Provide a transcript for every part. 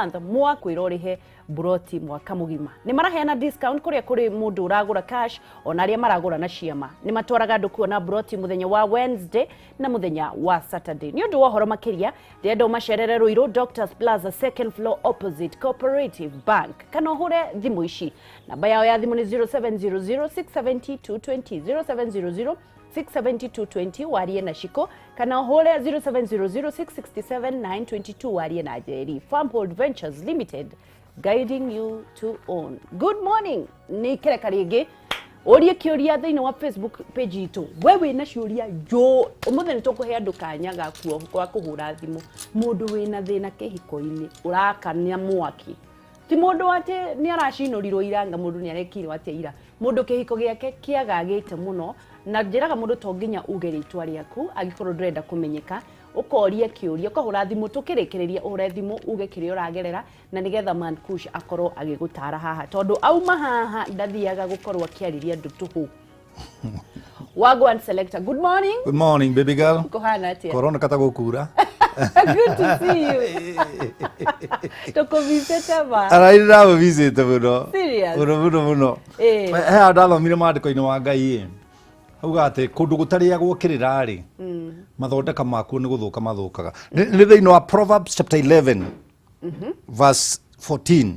Month mwakwĩra ũrĩhe mburoti mwaka mũgima. Nĩ maraheana discount kũrĩa kũrĩ mũndũ ũragũra cash ona arĩa maragũra na ciama. Nĩ matwaraga andũ kuona mburoti mũthenya wa Wednesday na mũthenya wa Saturday. Nĩ ũndũ wa ũhoro makĩria ndĩrenda ũmacerere Ruiru Doctors Plaza, second floor, opposite Cooperative Bank, kana ũhũre thimũ ici. Namba yao ya thimũ nĩ 0700 670 220, 0700 67220 warie na Shiko, kana ũhũre 0700667922 warie na Njeri. Farmhold Ventures Limited, guiding you to own. Good morning. Nĩ kereka rĩngĩ ũrie kĩũria thĩinĩ wa Facebook page itũ. We wĩna ciũria njũ ũmũthĩ, nĩ tũkũhe andũ kanya gakuo gwa kũhũra thimũ. Mũndũ wĩna thĩna kĩhiko-inĩ ũrakania mwaki, ti mũndũ atĩ nĩ aracinũrirwo iranga, mũndũ nĩ arekirwo atĩa ira, mũndũ kĩhiko gĩake kĩagagĩte mũno. Na njĩraga mũndũ to nginya uge rĩtwa rĩaku angĩkorwo ndũrenda kũmenyeka, ũkoria kĩũria, ũkahũra thimũ, tũkĩrĩkĩrĩria ũhũre thimũ uge kĩrĩa ũragerera, na nĩgetha Man Kush akorwo agĩgũtara haha, tondũ auma haha ndathiaga gũkorwo akĩarĩria andũ tũhũ. Wagwan Selector, good morning. Good morning, baby girl. Kũhana atĩa? Korona kata gũkura. Good to see you. Tũkũvicĩte ma. Arairi ndamũvicĩte mũno. Serious? Mũno mũno mũno. He handũ ndathomire maandĩko-inĩ wa Ngai ĩ. Hauga atĩ kũndũ gũtarĩagwo kĩrĩra rĩ, mathondeka makuo nĩ gũthũka mathũkaga. Nĩ thĩinĩ wa Proverbs chapter 11 verse 14.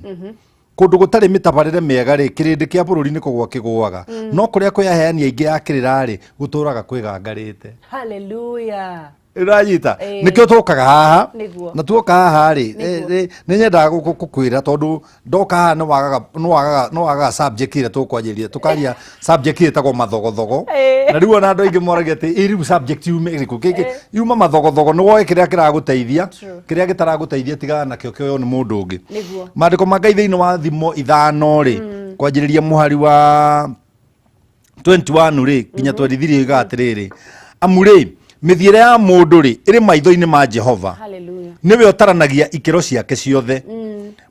Kũndũ gũtarĩ mĩtabarĩre mĩega rĩ, kĩrĩndĩ kĩa bũrũri nĩ kũgwa kĩgũaga. No kũrĩa kwĩ aheani aingĩ a kĩrĩra rĩ, gũtũũraga kwĩgangarĩte. Hallelujah. Ũranyita? Ĩĩ. Nĩkĩo tũkaga haha. Nĩguo. Na tuoka haha rĩ, Nĩguo. nĩ nyendaga gũkwĩra tondũ ndoka haha nĩ wagaga subject ĩrĩa tũkwanjĩrĩria, tũkaria subject ĩtagwo mathogothogo. Na rĩu ona andũ aingĩ moragia atĩ ĩ rĩu subject yume ĩrĩkũ? Kĩkĩ yuma mathogothogo nĩ woe kĩrĩa kĩragũteithia, kĩrĩa gĩtaragũteithia tigana nakĩo, kĩoywo nĩ mũndũ ũngĩ. Maandĩko ma Ngai thĩinĩ wa Thimo 5 rĩ, kwanjĩrĩria mũhari wa 21 rĩ nginya 23, oigaga atĩrĩrĩ, amu rĩ, mĩthiĩre ya mũndũ rĩ ĩrĩ maitho-inĩ ma Jehova, nĩwe ũtaranagia ikĩro ciake ciothe.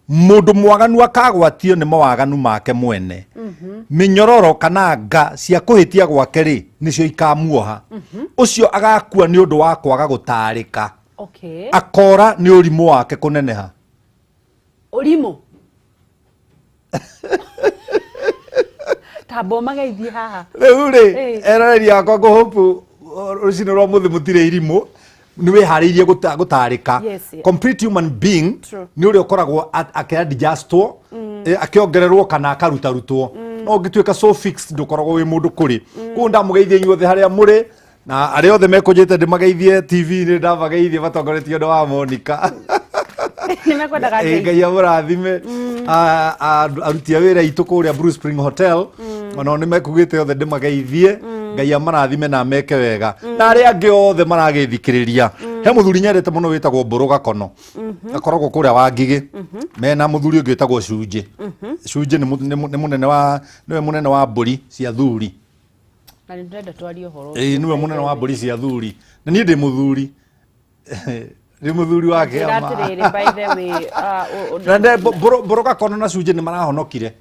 Mũndũ mwaganu akagwatio nĩ mawaganu make mwene, mĩnyororo kana nga cia kũhĩtia gwake rĩ nĩcio ikamuoha. Ũcio agakua nĩ ũndũ wa kwaga gũtaarĩka, akora nĩ ũrimũ wake kũneneha. Ũrimũ tamba ũmageithie haha. Rĩu rĩ, eroreri akwa, ngũhopu rũcinĩ rwa mũthĩ mũtirĩ irimũ, nĩ wĩharĩirie gũtarĩka. Complete human being nĩ ũrĩa ũkoragwo akĩadjustwo, akĩongererwo kana akarutarutwo. No ũngĩtuĩka so fixed, ndũkoragwo wĩ mũndũ kũrĩ koguo. Ndamũgeithia inyuothe harĩa mũrĩ na arĩa othe mekũnjĩte ndĩmageithie TV-inĩ, ndamageithie matongoretio nĩ wa Monica. Nĩ mekwendaga Ngai. Ngai amũrathime. Aruti a wĩra aitũ kũrĩa Blue Spring Hotel onao nĩ mekugĩte othe ndĩmageithie, Ngai amarathime na ameke wega, na arĩa angĩ othe maragĩthikĩrĩria. He mũthuri nyendete mũno wĩtagwo Mbũrũ Gakono, akoragwo kũrĩa wa Ngigĩ, mena mũthuri ũngĩ wĩtagwo Cunjĩ. Cunjĩ nĩ mũnene wa, nĩwe mũnene wa mbũri cia thuri. Na nĩ ndĩrenda twarie ũhoro Ĩĩ, ũcio. Nĩwe mũnene wa mbũri cia thuri, na niĩ ndĩ mũthuri, ndĩ mũthuri wa Njĩra kĩama. atĩrĩrĩ, by the way, Na Mbũrũ Gakono na Cunjĩ nĩ marahonokire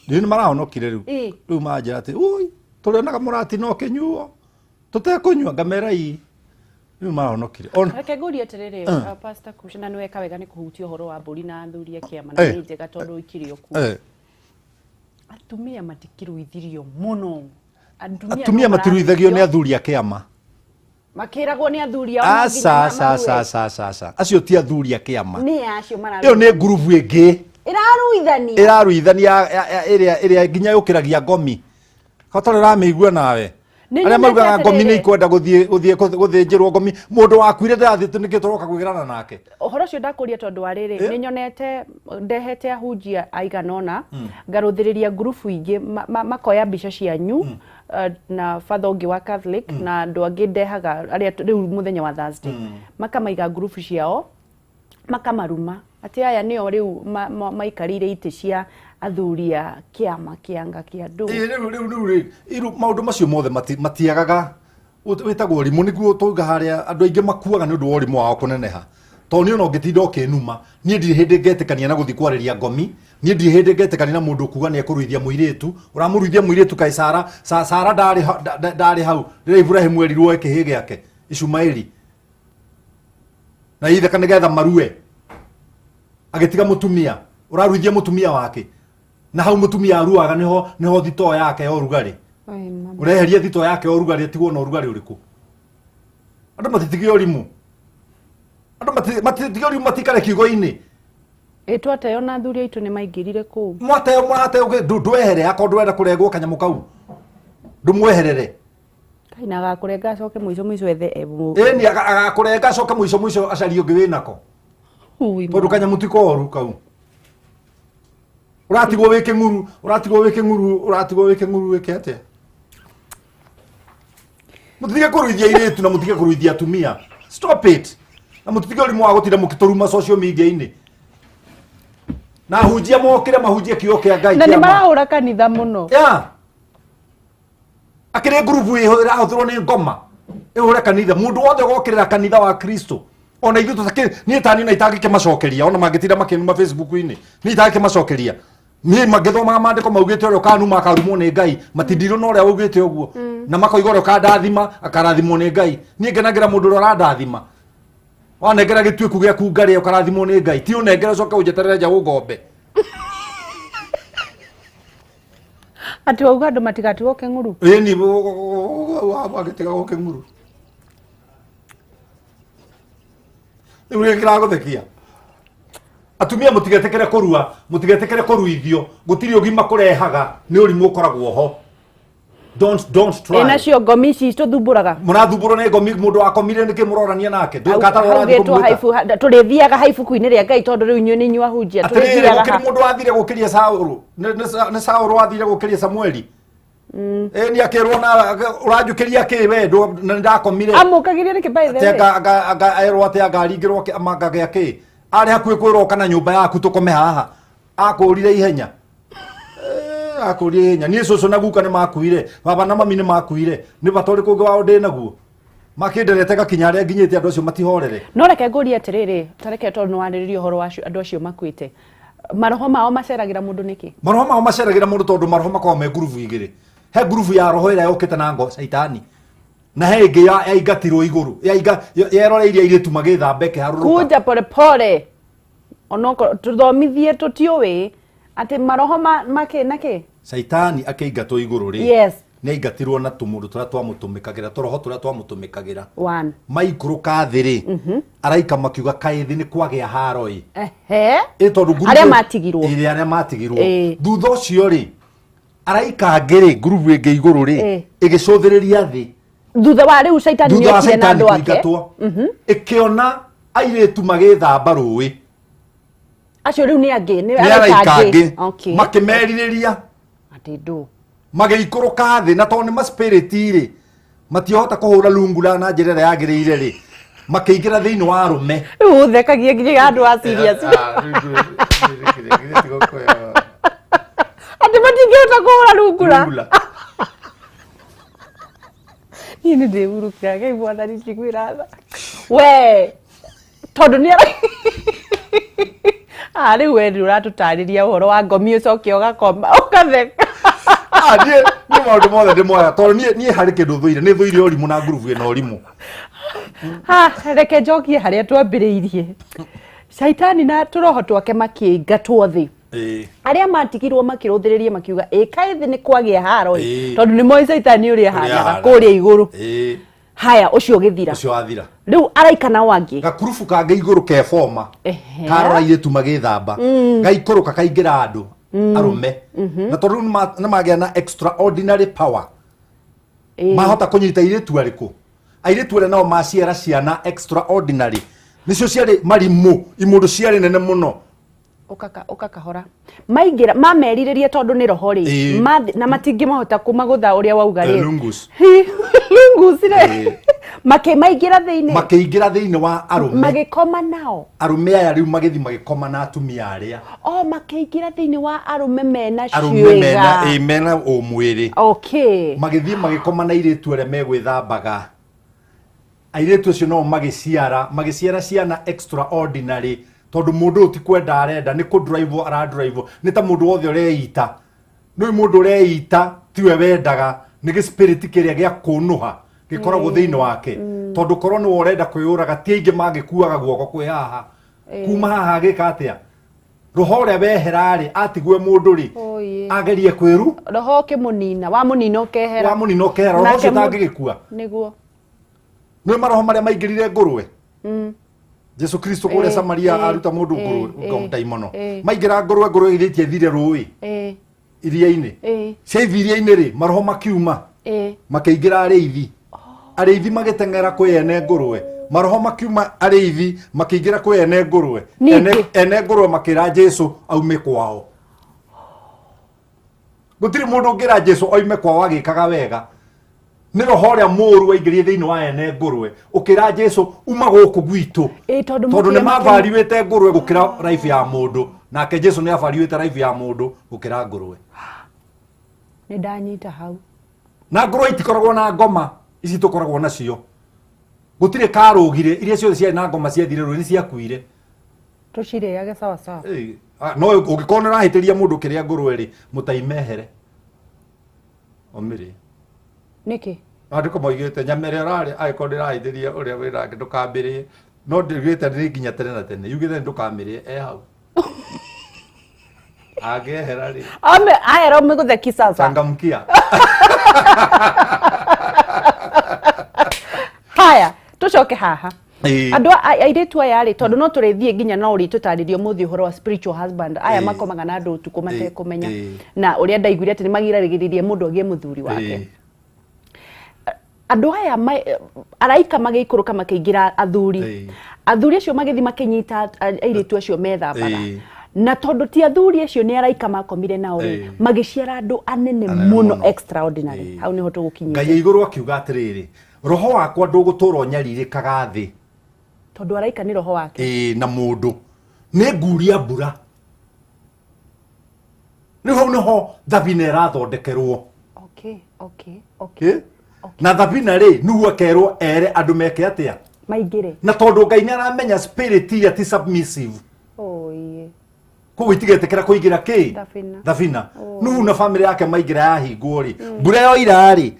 rĩu, nĩ marahonokire rĩu. Rĩu manjĩra atĩ ui tũrĩonaga mũratina ũkĩnyuo tũtekũnyua, ngamera ii rĩu marahonokire. Reke ngũrie atĩrĩrĩ, Pastor Kush, na nĩ weka wega nĩ kũhutia ũhoro wa mbũri na athuri a kĩama, na nĩ njega tondũ ikĩrĩ o kuo. Atumia matikĩruithirio mũno. Atumia no matiruithagio nĩ mararuithio, athuri a kĩama. Makĩragwo nĩ athuri ao no nginya Aca, aca, marue. aca, aca, aca, aca, acio ti athuri a kĩama. Nĩ acio Ĩyo mararuithania? nĩ ngurubu ĩngĩ Ĩraruithania. Ĩraruithania ĩrĩa nginya yũkĩragia ngomi hotarĩ ũramĩigua nawe. Nĩ Arĩa nyonete maugaga ngomi nĩ atĩrĩrĩ. ikwenda gũthiĩ gũthĩnjĩrwo ngomi, mũndũ wakuire ndarathiĩ, nĩkĩ tũroka kwĩgerana nake? Ũhoro ũcio ndakũria tondũ wa rĩrĩ, nĩ nyonete ndehete ahunjia aigana ũna, ngarũthĩrĩria ngurubu ingĩ, makoya mbica cianyu na father ũngĩ wa Catholic na andũ angĩ ndehaga arĩa rĩu mũthenya wa Thursday, makamaiga ngurubu ciao, makamaruma atĩ aya nĩo rĩu maikarĩire itĩ cia athuri a kĩama kĩanga kĩa ndũ. Ĩĩ, rĩu rĩ iru maũndũ macio mothe matiagaga. Wĩtagwo ũrimũ, nĩguo twauga harĩa andũ aingĩ makuaga nĩ ũndũ wa ũrimũ wao kũneneha, tondũ niĩ ona ũngĩtinda ũkĩnuma, niĩ ndirĩ hĩndĩ ngetĩkania na gũthiĩ kwarĩria ngomi. Niĩ ndirĩ hĩndĩ ngetĩkania na mũndũ ũkuga nĩ ekũruithia mũirĩtu. Ũramũruithia mũirĩtu kaĩ Sara Sara ndarĩ hau rĩrĩa Iburahĩmu erirwo oe kĩhĩ gĩake Ishumaeli? Na ithaka nĩgetha marue. Agĩtiga mũtumia, ũraruithia mũtumia wake. Na hau mũtumia aruaga nĩho thitoo yake ya ũrugarĩ. Oi, mama. Ũreheria thitoo yake ya ũrugarĩ atigwo na ũrugarĩ ũrĩkũ? Andũ matitige ũrimũ. Andũ matitige ũrimũ, matikare kiugo-inĩ. Ĩ twateo na athuri aitũ nĩ maingĩrire kũu. Mwateo, mwateo, ndwehere akorwo ndũrenda kũrengwo kanyamũ kau. Ndũmweherere. Kai na agakũrenga acoke mũico mũico ethe ebu. Ĩni agakũrenga acoke mũico mũico acarie ũngĩ wĩnako. Ui, Tondũ kanyamũ ti koru kau. Ũratigwo wĩ kĩng'uru, ũratigwo wĩ kĩng'uru, ũratigwo wĩ kĩng'uru wĩke atĩa? Mũtige kũruithia airĩtu na mũtige kũruithia atumia. Stop it. Na mũtige ũrimũ wa gũtinda mũkĩtũruma social media-inĩ. Na ahunjia mokĩre mahunjie kiugo kĩa Ngai na nĩ kĩa ma. marahũra kanitha mũno. Yeah. Akĩrĩ ngurubu ĩrahũthĩrwo nĩ ngoma ĩhũre kanitha. Mũndũ wothe ũgokĩrĩra kanitha wa Kristo, ona ithuĩ tũtakĩ niĩ tani na itangĩkĩmacokeria, ona mangĩtinda makĩnuma Facebook-inĩ, niĩ itangĩkĩmacokeria. Niĩ mangĩthomaga maandĩko maugĩte ũrĩa ũkanuma akarumwo nĩ Ngai, matindirwo na ũrĩa waugĩte ũguo, na makoiga ũrĩa ũkandathima akarathimwo nĩ Ngai. Niĩ ngenagĩra mũndũ ũrĩa ũrandathima. Wanengera gĩtuĩku gĩaku ngarĩa ũkarathimwo nĩ Ngai, ti ũnengere ũcoke ũnjeterere nja ũngombe. Atĩ wauga andũ matigatigwo kĩng'uru? Ĩni agĩtigagwo kĩng'uru. Rĩu nĩ kĩragũthekia. Atumia mũtigetĩkĩre kũrua, mũtigetĩkĩre kũruithio, gũtirĩ ũgima kũrehaga, nĩ ũrimũ ũkoragwo ho. Don't try. Ĩ nacio ngomi ici tũthumbũraga. Mũrathumbũrwo nĩ ngomi, mũndũ wakomire nĩkĩ mũrorania nake? Ndũgatara Hau ũrathiĩ getwo kũmwĩta. haibu, tũrĩthiaga ha ibuku-inĩ rĩa Ngai tondũ rĩu inyuĩ nĩ inyuĩ ahunjia. Atĩrĩrĩ, Tũrĩthiaga gũkĩrĩ ha. mũndũ wathire gũkĩria Saũlũ. Nĩ Saũlũ wathire gũkĩria Samueli. Ĩ nĩ akĩrwo na ũranjũkĩria kĩ we na nĩndakomire. Amũkagĩria nĩkĩ by the Atĩ way? anga erwo atĩ angaringĩrwo mangagĩa kĩ. Arĩ hakuhĩ kwĩrwo kana nyũmba yaku tũkome haha. Akũrire ihenya. Akũrire ihenya. Niĩ cũcũ na guka nĩ makuire. Baba na mami nĩ makuire. Nĩ bata ũrĩkũ ũngĩ wao ndĩ naguo? Makĩnderete gakinya harĩa nginyĩte andũ acio matihorere. No reke ngũrie atĩrĩrĩ, ta reke tondũ nĩ warĩrĩria ũhoro wa andũ acio makuĩte. Maroho mao maceragĩra mũndũ nĩkĩ? Maroho mao maceragĩra mũndũ tondũ maroho makoragwo me ngurubu igĩrĩ. He ngurubu ya roho ĩrĩa yũkĩte na ngo caitani. Na he ĩngĩ yaingatirwo igũrũ. Yeroreirie airĩtu magĩthamba ĩkĩharũrũka. Kuja pole pole. Onokorwo tũthomithie tũtiũĩ atĩ maroho makĩ na kĩ? Caitani akĩingatwo igũrũ rĩ. Yes. Nĩ aingatirwo na tũmũndũ tũrĩa twamũtũmĩkagĩra, tũroho tũrĩa twamũtũmĩkagĩra. One. Maikũrũka thĩ rĩ, araika makiuga kaĩ thĩ nĩ kwagĩa haro ĩ. Ehe. Ĩ tondũ ngurubu Arĩa matigirwo. Ĩ, arĩa matigirwo. Ĩ. Thutha ũcio rĩ, araika angĩ rĩ, ngurubu ĩngĩ igũrũ rĩ, Ĩ. ĩgĩcũthĩrĩria thĩ. Thutha wa rĩu caitani Thutha wa nĩokire na caitani andũ ake. kũingatwo. Ĩkĩona airĩtu magĩthamba rũĩ. Acio rĩu nĩ angĩ, nĩ Nĩ araika araika angĩ. Okay. Makĩmerirĩria. Atĩ ndũ. Magĩikũrũka thĩ, na tondũ nĩ ma-spirit rĩ, matiahota kũhũra lungula na njĩra ĩrĩa yagĩrĩire rĩ, makĩingĩra thĩinĩ wa arũme. Rĩu ũthekagia nginya andũ a serious. Atĩ matingĩhota kũhũra lungula. Lungula. Niĩ nĩ ndĩhurũkĩra Ngai mwathani njiguĩra tha. We tondũ nĩ ara Ah, rĩu we nĩ ũratũtarĩria ũhoro wa ngomi ũcoke ũgakoma ũgatheka. Ah, niĩ maũndũ mothe ndĩmoya tondũ niĩ harĩ kĩndũ thũire, nĩ thũire ũrimũ na ngurubu ĩno ũrimũ. Ha, reke njokie harĩa twambĩrĩirie. Caitani na tũroho twake makĩingatwo thĩ. Arĩa matigirwo makĩrũthĩrĩria makiuga ĩ kaĩ thĩ nĩ kwagĩa haro ĩ." Tondũ nĩ moĩ caitani ũrĩa ahanaga kũrĩa igũrũ. Haya, ũcio ũgĩthira. Ũcio wathira. Rĩu araika nao angĩ. Gakurubu kangĩ igũrũ keboma. Karora airĩtu magĩthamba. Gaikũrũka kaingĩra andũ arũme. Na tondũ rĩu nĩ magĩa na extraordinary power. Mahota kũnyita airĩtu arĩkũ? Airĩtu arĩa nao maciara ciana extraordinary. Nĩcio ciarĩ marimũ, imũndũ ciarĩ nene mũno. Ũkakahora. Maingĩra, mamerirĩria tondũ nĩ roho rĩ. Na matingĩmahota kũmagũtha ũrĩa wauga rĩ. Lungus. Lungus rĩ. Makĩmaingĩra thĩinĩ. Makĩingĩra thĩinĩ wa arũme. Magĩkoma nao. Arũme aya rĩu magĩthiĩ magĩkoma na atumia arĩa. O makĩingĩra thĩinĩ wa arũme mena Arũme ciĩga. mena ũmwĩrĩ. Okay. Magĩthiĩ magĩkoma na airĩtu arĩa megwĩthambaga. Airĩtu acio nao magĩciara ciana extraordinary tondũ mũndũ ũyũ ti kwenda arenda, nĩ kũdrive aradrive, nĩ ta mũndũ wothe ũreita. Nĩ mũndũ ũreita tiwe wendaga, nĩ gĩspirit kĩrĩa gĩa kũnũha Gĩkoragwo thĩinĩ wake, tondũ korwo nĩwe ũrenda kwĩyũraga, ti aingĩ mangĩkuaga guoko kwĩ haha, kuma haha agĩka atĩa? Roho ũrĩa wehera-rĩ, atigwe mũndũ rĩ, Oye. agerie kwĩru. Roho ũkĩmũnina, wamũnina ũkehera. Wamũnina ũkehera, roho Nake ũcio ũtangĩgĩkua. Nĩguo. Nĩ maroho marĩa maingĩrire ngũrwe Jesu Kristo kũrĩa Samaria, aruta mũndũ ngũrwe ndaimono. Maingĩra ngũrwe, ngũrwe ithĩtie ithire rũĩ, iria-inĩ. Ciaithi iria-inĩ rĩ, maroho makiuma, makĩingĩra arĩithi. Arĩithi magĩteng'era kwĩ ene ngũrwe. Maroho makiuma arĩithi, makĩingĩra kwĩ ene ngũrwe. Ningĩ. Ene ngũrwe makĩra Jesu aume kwao. Gũtirĩ mũndũ ũngĩra Jesu oime kwao agĩkaga wega. Nĩ roho ũrĩa mũũru waingĩrire thĩinĩ wa ene ngũrwe, ũkĩra Jesu, uma gũkũ gwitũ. Ĩ, tondũ tondũ nĩ mũkĩema- mavariwĩte ngũrwe gũkĩra life ya mũndũ. Nake Jesu nĩ avariwĩte life ya mũndũ gũkĩra ngũrwe. Nĩ ndanyita hau. Na ngũrwe itikoragwo na ngoma ici tũkoragwo nacio. Gũtirĩ karũgire. Iria ciothe ciarĩ na ngoma ciathire rũĩ, nĩ ciakuire. Tũcirĩage sawa sawa. Ĩ, no ũngĩkorwo nĩ ũrahĩtĩria mũndũ kĩrĩa ngũrwe rĩ, mũtaimehere omĩrĩ. Nĩkĩ? Maandĩko moigĩte nyama ĩrĩa ũrarĩa, angĩkorwo ndĩrahĩtĩria ũrĩa wĩ nake, ndũkamĩrĩe. No ndĩugĩte nĩ nginya tene na tene, yugĩte ndũkamĩrĩe e hau angĩehera rĩ. Ame ahera ũmĩgũtheki sasa. Changamkia. Haya, tũcoke haha. Ĩ. Andũ airĩtu aya rĩ, tondũ no tũrĩthiĩ nginya no ũrĩtũtarĩria ũmũthĩ ũhoro wa spiritual husband aya makomaga na andũ ũtukũ matekũmenya, na ũrĩa ndaiguire atĩ nĩ magiragĩrĩria mũndũ agĩe mũthuri wake. Andũ aya araika magĩikũrũka makĩingĩra athuri. Athuri acio magĩthiĩ makĩnyita airĩtu acio methambaga. Na tondũ ti athuri acio, nĩ araika makomire nao rĩ, magĩciara andũ anene anene mũno, mũno. Extraordinary. Hau nĩho tũgũkinyĩte. Ngai igũrũ akiuga atĩrĩrĩ, roho wakwa ndũgũtũra ũnyarirĩkaga thĩ. Tondũ araika nĩ roho wake. Ĩ, na mũndũ nĩ nguria mbura. Rĩu hau nĩho thabina ĩrathondekerwo. okay. Ĩ? Na thabina rĩ, Nuhu akerwo ere andũ meke atĩa? Maingĩre. Na tondũ Ngai nĩ aramenya spirit iria ti submissive, oye koguo itigetĩkĩra kũingĩra kĩ? Thabina. Thabina. Nuhu na famĩlĩ yake maingĩra, yahingwo rĩ, mbura yoira rĩ,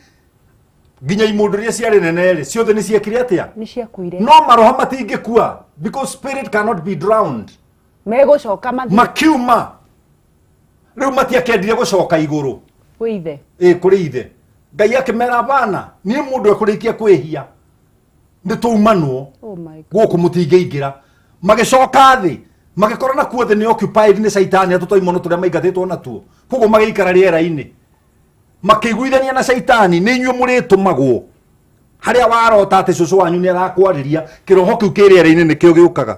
nginya imũndũ iria ciarĩ nene rĩ, ciothe nĩ ciekire atĩa? Nĩ ciakuire. No maroho matingĩkua, because spirit cannot be drowned. Megũcoka mathiĩ. Makiuma rĩu, matiakendire gũcoka igũrũ. Kwĩ ithe. Ĩ, kũrĩ ithe. Ngai akĩmera, bana, niĩ mũndũ ekũrĩkia kwĩhia nĩ tũumanwo. Oh my God. Gũkũ mũtingĩingĩra. Magĩcoka thĩ, magĩkora na kuo thĩ nĩ occupied nĩ caitani, atũ tũrĩa maingatĩtwo natuo. Koguo magĩikara rĩera-inĩ, makĩiguithania na caitani, nĩ inyuĩ mũrĩtũmagwo. Harĩa warota atĩ cũcũ wanyu nĩ arakwarĩria, kĩroho kĩu kĩ rĩera-inĩ nĩkĩo gĩũkaga.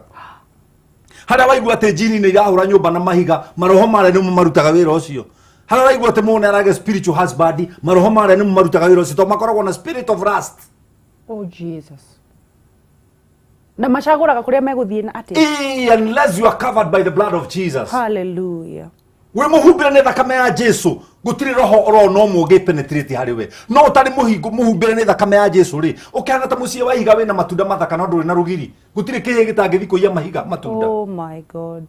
Harĩa waigua atĩ njini nĩ irahũra nyũmba na mahiga, maroho marĩa nĩmo marutaga wĩra ũcio. Harĩa waigua atĩ mũndũ nĩ aragĩa spiritual husband, maroho marĩa nĩmo marutaga wĩra ũcio, tondũ makoragwo na spirit of lust. Oh Jesus, na macagũraga kũrĩa megũthiĩ na atĩa? Unless you are covered by the blood of Jesus. Hallelujah. Wĩ mũhumbĩre nĩ thakame ya Jesu, gũtirĩ roho oro no ũmwe ũngĩpenetrate harĩ we. No ũtarĩ mũhingu mũhumbĩre nĩ thakame ya Jesu rĩ, ũkĩhana ta mũciĩ wa ihiga wĩna matunda mathaka no ndũrĩ na rũgiri. Gũtirĩ kĩhĩ gĩtangĩthi kũiya mahiga matunda. Oh my God.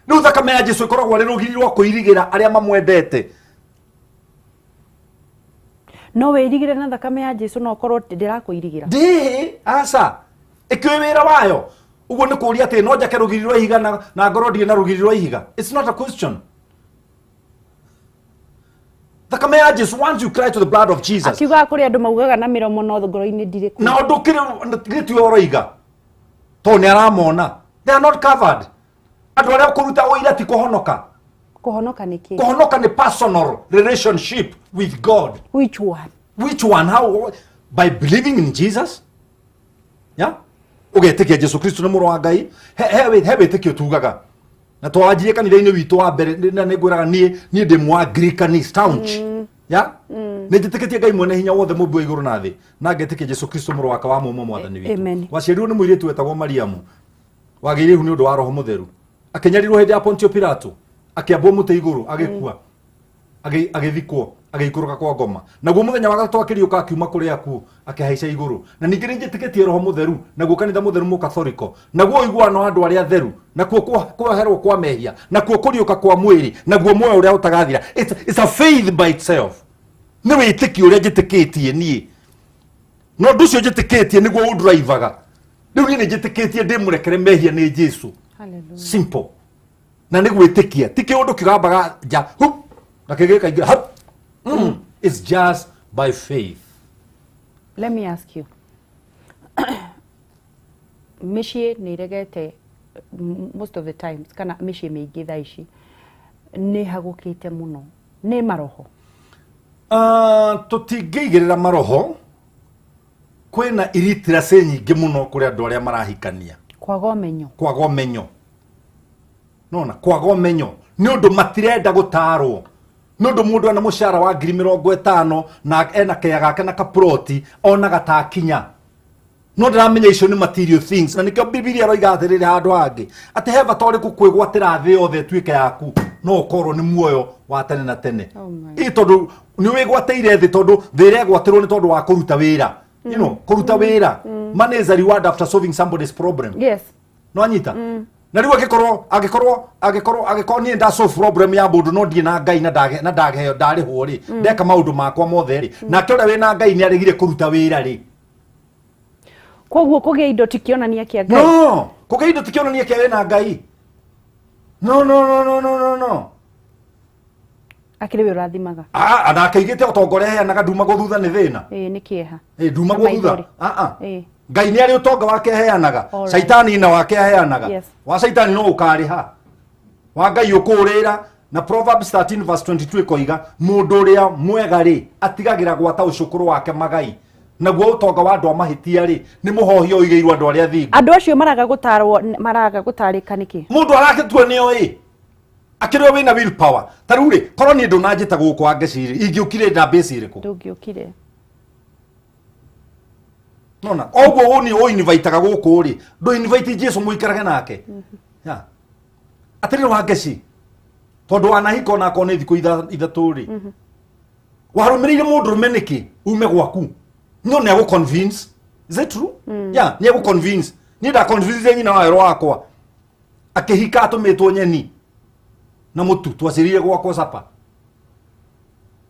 Rĩu thakame ya Jesu ĩkoragwo arĩ rũgiri rwa kũirigĩra arĩa mamwendete. No wĩirigĩre na thakame ya Jesu no ũkorwo ndĩrakũirigĩra? Ndĩĩ, aca, ĩkĩũĩ wĩra wayo. Ũguo nĩ kũũria atĩ no njake rũgiri rwa ihiga na ngorwo ndirĩ na rũgiri rwa ihiga. It's not a question. Thakame ya Jesu, once you cry to the blood of Jesus. Akiugaga kũrĩ andũ maugaga na mĩromo no ngoro-inĩ ndirĩ kuo. Na ũndũ kĩrĩ gĩtiwe ũroiga, tondũ nĩ aramona they are not covered. Andũ arĩa kũruta ũira ti kũhonoka. Kũhonoka nĩ kĩ? Kũhonoka nĩ personal relationship with God. Which one? Which one? How? By believing in Jesus, yeah, ũgetĩkia Jesu Kristo nĩ mũrũ wa Ngai. He wĩtĩkio tugaga na twanjirie kanitha-inĩ witũ wa mbere, na nĩ ngwĩraga niĩ ndĩ Mũanglikani staunch, ya nĩ njĩtĩkĩtie Ngai mwene hinya wothe, mũmbi wa igũrũ na thĩ, na ngetĩkia Jesu Kristo mũrũ wake wa mũmwe, mwathani witũ. Amen. Waciarirwo nĩ mũirĩtu wetagwo Mariamu, wagĩire ihu nĩ ũndũ wa Roho Mũtheru, akĩnyarirwo hĩndĩ ya Pontio Pilato, akĩambwo mũtĩ igũrũ, agĩkua, agĩthikwo, agĩikũrũka kwa ngoma, naguo mũthenya wa gatatũ akĩriũka akiuma kũrĩ akuũ, akĩhaica igũrũ. Na ningĩ nĩ njĩtĩkĩtie Roho Mũtheru, naguo kanitha mũtheru mũkatholiko, naguo ũiguano wa andũ arĩa atheru, nakuo kuoherwo kwa mehia, nakuo kũriũka kwa mwĩrĩ, naguo muoyo ũrĩa ũtagathira. It's a faith by itself. Nĩ wĩtĩkio ũrĩa njĩtĩkĩtie niĩ. No ũndũ ũcio njĩtĩkĩtie nĩguo ũndrivaga. Rĩu niĩ nĩ njĩtĩkĩtie ndĩ mũrekere mehia nĩ Jesu. Hallelujah. Simple. Na nĩ gwĩtĩkia, ti kĩũndũ kĩgambaga nja hup, na kĩgĩkaingĩra hap. It's just by faith. Let me ask you, mĩciĩ nĩ ĩregete most of the times, kana mĩciĩ mĩingĩ thaa ici nĩ hagũkĩte mũno nĩ maroho. Tũtingĩigĩrĩra maroho, kwĩna illiteracy nyingĩ mũno kũrĩ andũ arĩa marahikania. Kwaga ũmenyo. Kwaga ũmenyo. Nona, kwaga ũmenyo nĩ ũndũ matirenda gũtarwo, nĩ ũndũ mũndũ ena mũcara wa 50,000 na ena kea gake na kaploti onaga ta akinya, no ndĩramenya icio nĩ material things. Na nĩkĩo Bibilia ĩroiga atĩrĩrĩ handũ hangĩ atĩ he bata ũrĩkũ kwĩgwatĩra thĩ yothe ĩtuĩke yaku no ũkorwo nĩ muoyo wa tene na tene? Oh my. Ĩ tondũ nĩ wĩgwatĩire thĩ, tondũ thĩ ĩregwatĩrwo nĩ tondũ wa kũruta wĩra, kũruta wĩra. Money is a reward after solving somebody's problem. No anyita na rĩu angĩkorwo niĩ nda solve problem ya mũndũ no ndirĩ na Ngai na ndage na ndageheo ndarĩhwo rĩ, ndeka maũndũ makwa mothe rĩ, nake ũrĩa wĩna Ngai nĩ aregire kũruta wĩra rĩ. Koguo kũgĩa indo ti kĩonania kĩa Ngai. No kũgĩa indo ti kĩonania kĩa wĩna Ngai. No, no, no, no, no, no, no. Akĩrĩ we ũrathimaga. Ah, nake aigĩte ũtonga ũrĩa aheanaga ndumagwo thutha nĩ thĩna. Ĩĩ, nĩ kĩeha. Ĩ ndumagwo Na thutha. maithori. Ah, ah. Ngai nĩ arĩ ũtonga wake aheanaga. Caitani na wake aheanaga. Wa caitani no ũkarĩha, wa Ngai ũkũũrĩra. Na Proverbs 13 verse 22 ĩkoiga mũndũ ũrĩa mwega rĩ atigagĩra gwata ũcũkũrũ wake magai, naguo ũtonga wa andũ a mahĩtia rĩ nĩ mũhohio ũigĩirwo andũ arĩa athingu. Andũ acio maraga gũtarwo, maraga gũtarĩka nĩkĩ? Mũndũ aragĩtua nĩ oĩ akĩrĩ wĩna will power. Ta rĩu rĩ, korwo niĩ ndũnanjĩta gũkũ angecirĩ ingĩũkire ndambĩci ĩrĩkũ? Ndũngĩũkire. Nona oguo ũũ nĩ ũinvitaga gũkũ rĩ, ndũ invite Jesu mũikarage nake. Ya atĩrĩrĩ wangeci, tondũ wanahika onakorwo nĩ thikũ 3 rĩ, warũmĩrĩire mũndũrũme nĩkĩ ume gwaku? No nĩ agũ convince. Is it true? Yeah, nĩ agũ convince. Niĩ nda convince nyina wa werũ wakwa akĩhika atũmĩtwo nyeni na mũtu, twacirire gwakwa capa,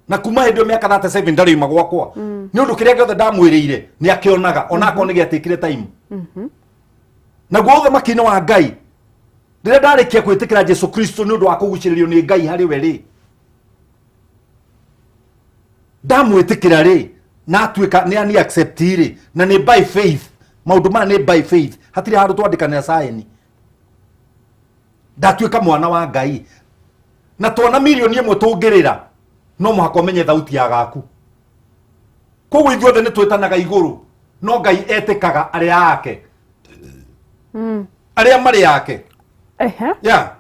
na kuma hĩndĩ ĩyo mĩaka 37 ndarĩ uma gwakwa, nĩ ũndũ kĩrĩa gĩothe ndamwĩrĩire nĩ akĩonaga onakorwo nĩ gĩatĩkire time. Naguo ũthamaki-inĩ wa Ngai, rĩrĩa ndarĩkia gwĩtĩkĩra Jesu Kristo nĩ ũndũ wa kũgucĩrĩrio nĩ Ngai harĩ we rĩ, ndamwĩtĩkĩra rĩ, na atuĩka nĩ ani accept rĩ, na nĩ by faith. Maũndũ maya nĩ by faith, hatirĩ handũ twandĩkanĩra saini. Ndatuĩka mwana wa Ngai na twana 1 million tũngĩrĩra, no mũhaka ũmenye thauti ya gaku. Koguo ithuothe nĩ twĩtanaga igũrũ, no Ngai etĩkaga arĩa ake, arĩa marĩ ake. Yeah.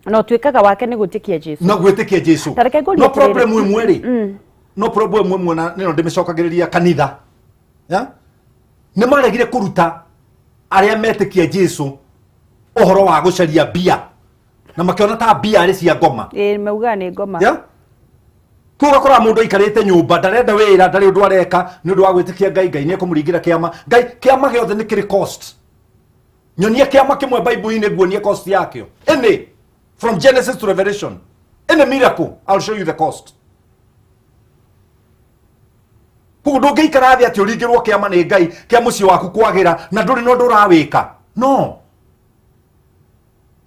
Na ũtuĩkaga wake nĩ gwĩtĩkia Jesu. No gwĩtĩkia Jesu. Ta reke ngũrie No atĩrĩrĩ. problem ĩmwe rĩ, no problem ĩmwe na nĩno ndĩmĩcokagĩrĩria kanitha. Yeah? Nĩ maregire kũruta arĩa metĩkia Jesu ũhoro wa gũcaria mbia, na makĩona ta mbia arĩ cia ngoma. Ĩĩ, maugaga nĩ ngoma. Yeah? Kũu ũgakora mũndũ aikarĩte nyũmba, ndarenda wĩra, ndarĩ ũndũ areka, nĩ ũndũ wa gwĩtĩkia Ngai. Ngai nĩ ekũmũringĩra kĩama. Ngai kĩama gĩothe nĩ kĩrĩ cost. Nyonia kĩama kĩmwe Bible-inĩ nguonie cost yakĩo. Any from Genesis to Revelation, any miracle, I'll show you the cost. Koguo ndũngĩikara thĩ atĩ ũringĩrwo kĩama nĩ Ngai kĩa mũciĩ waku kwagĩra na ndũrĩ na ũndũ ũrawĩka. No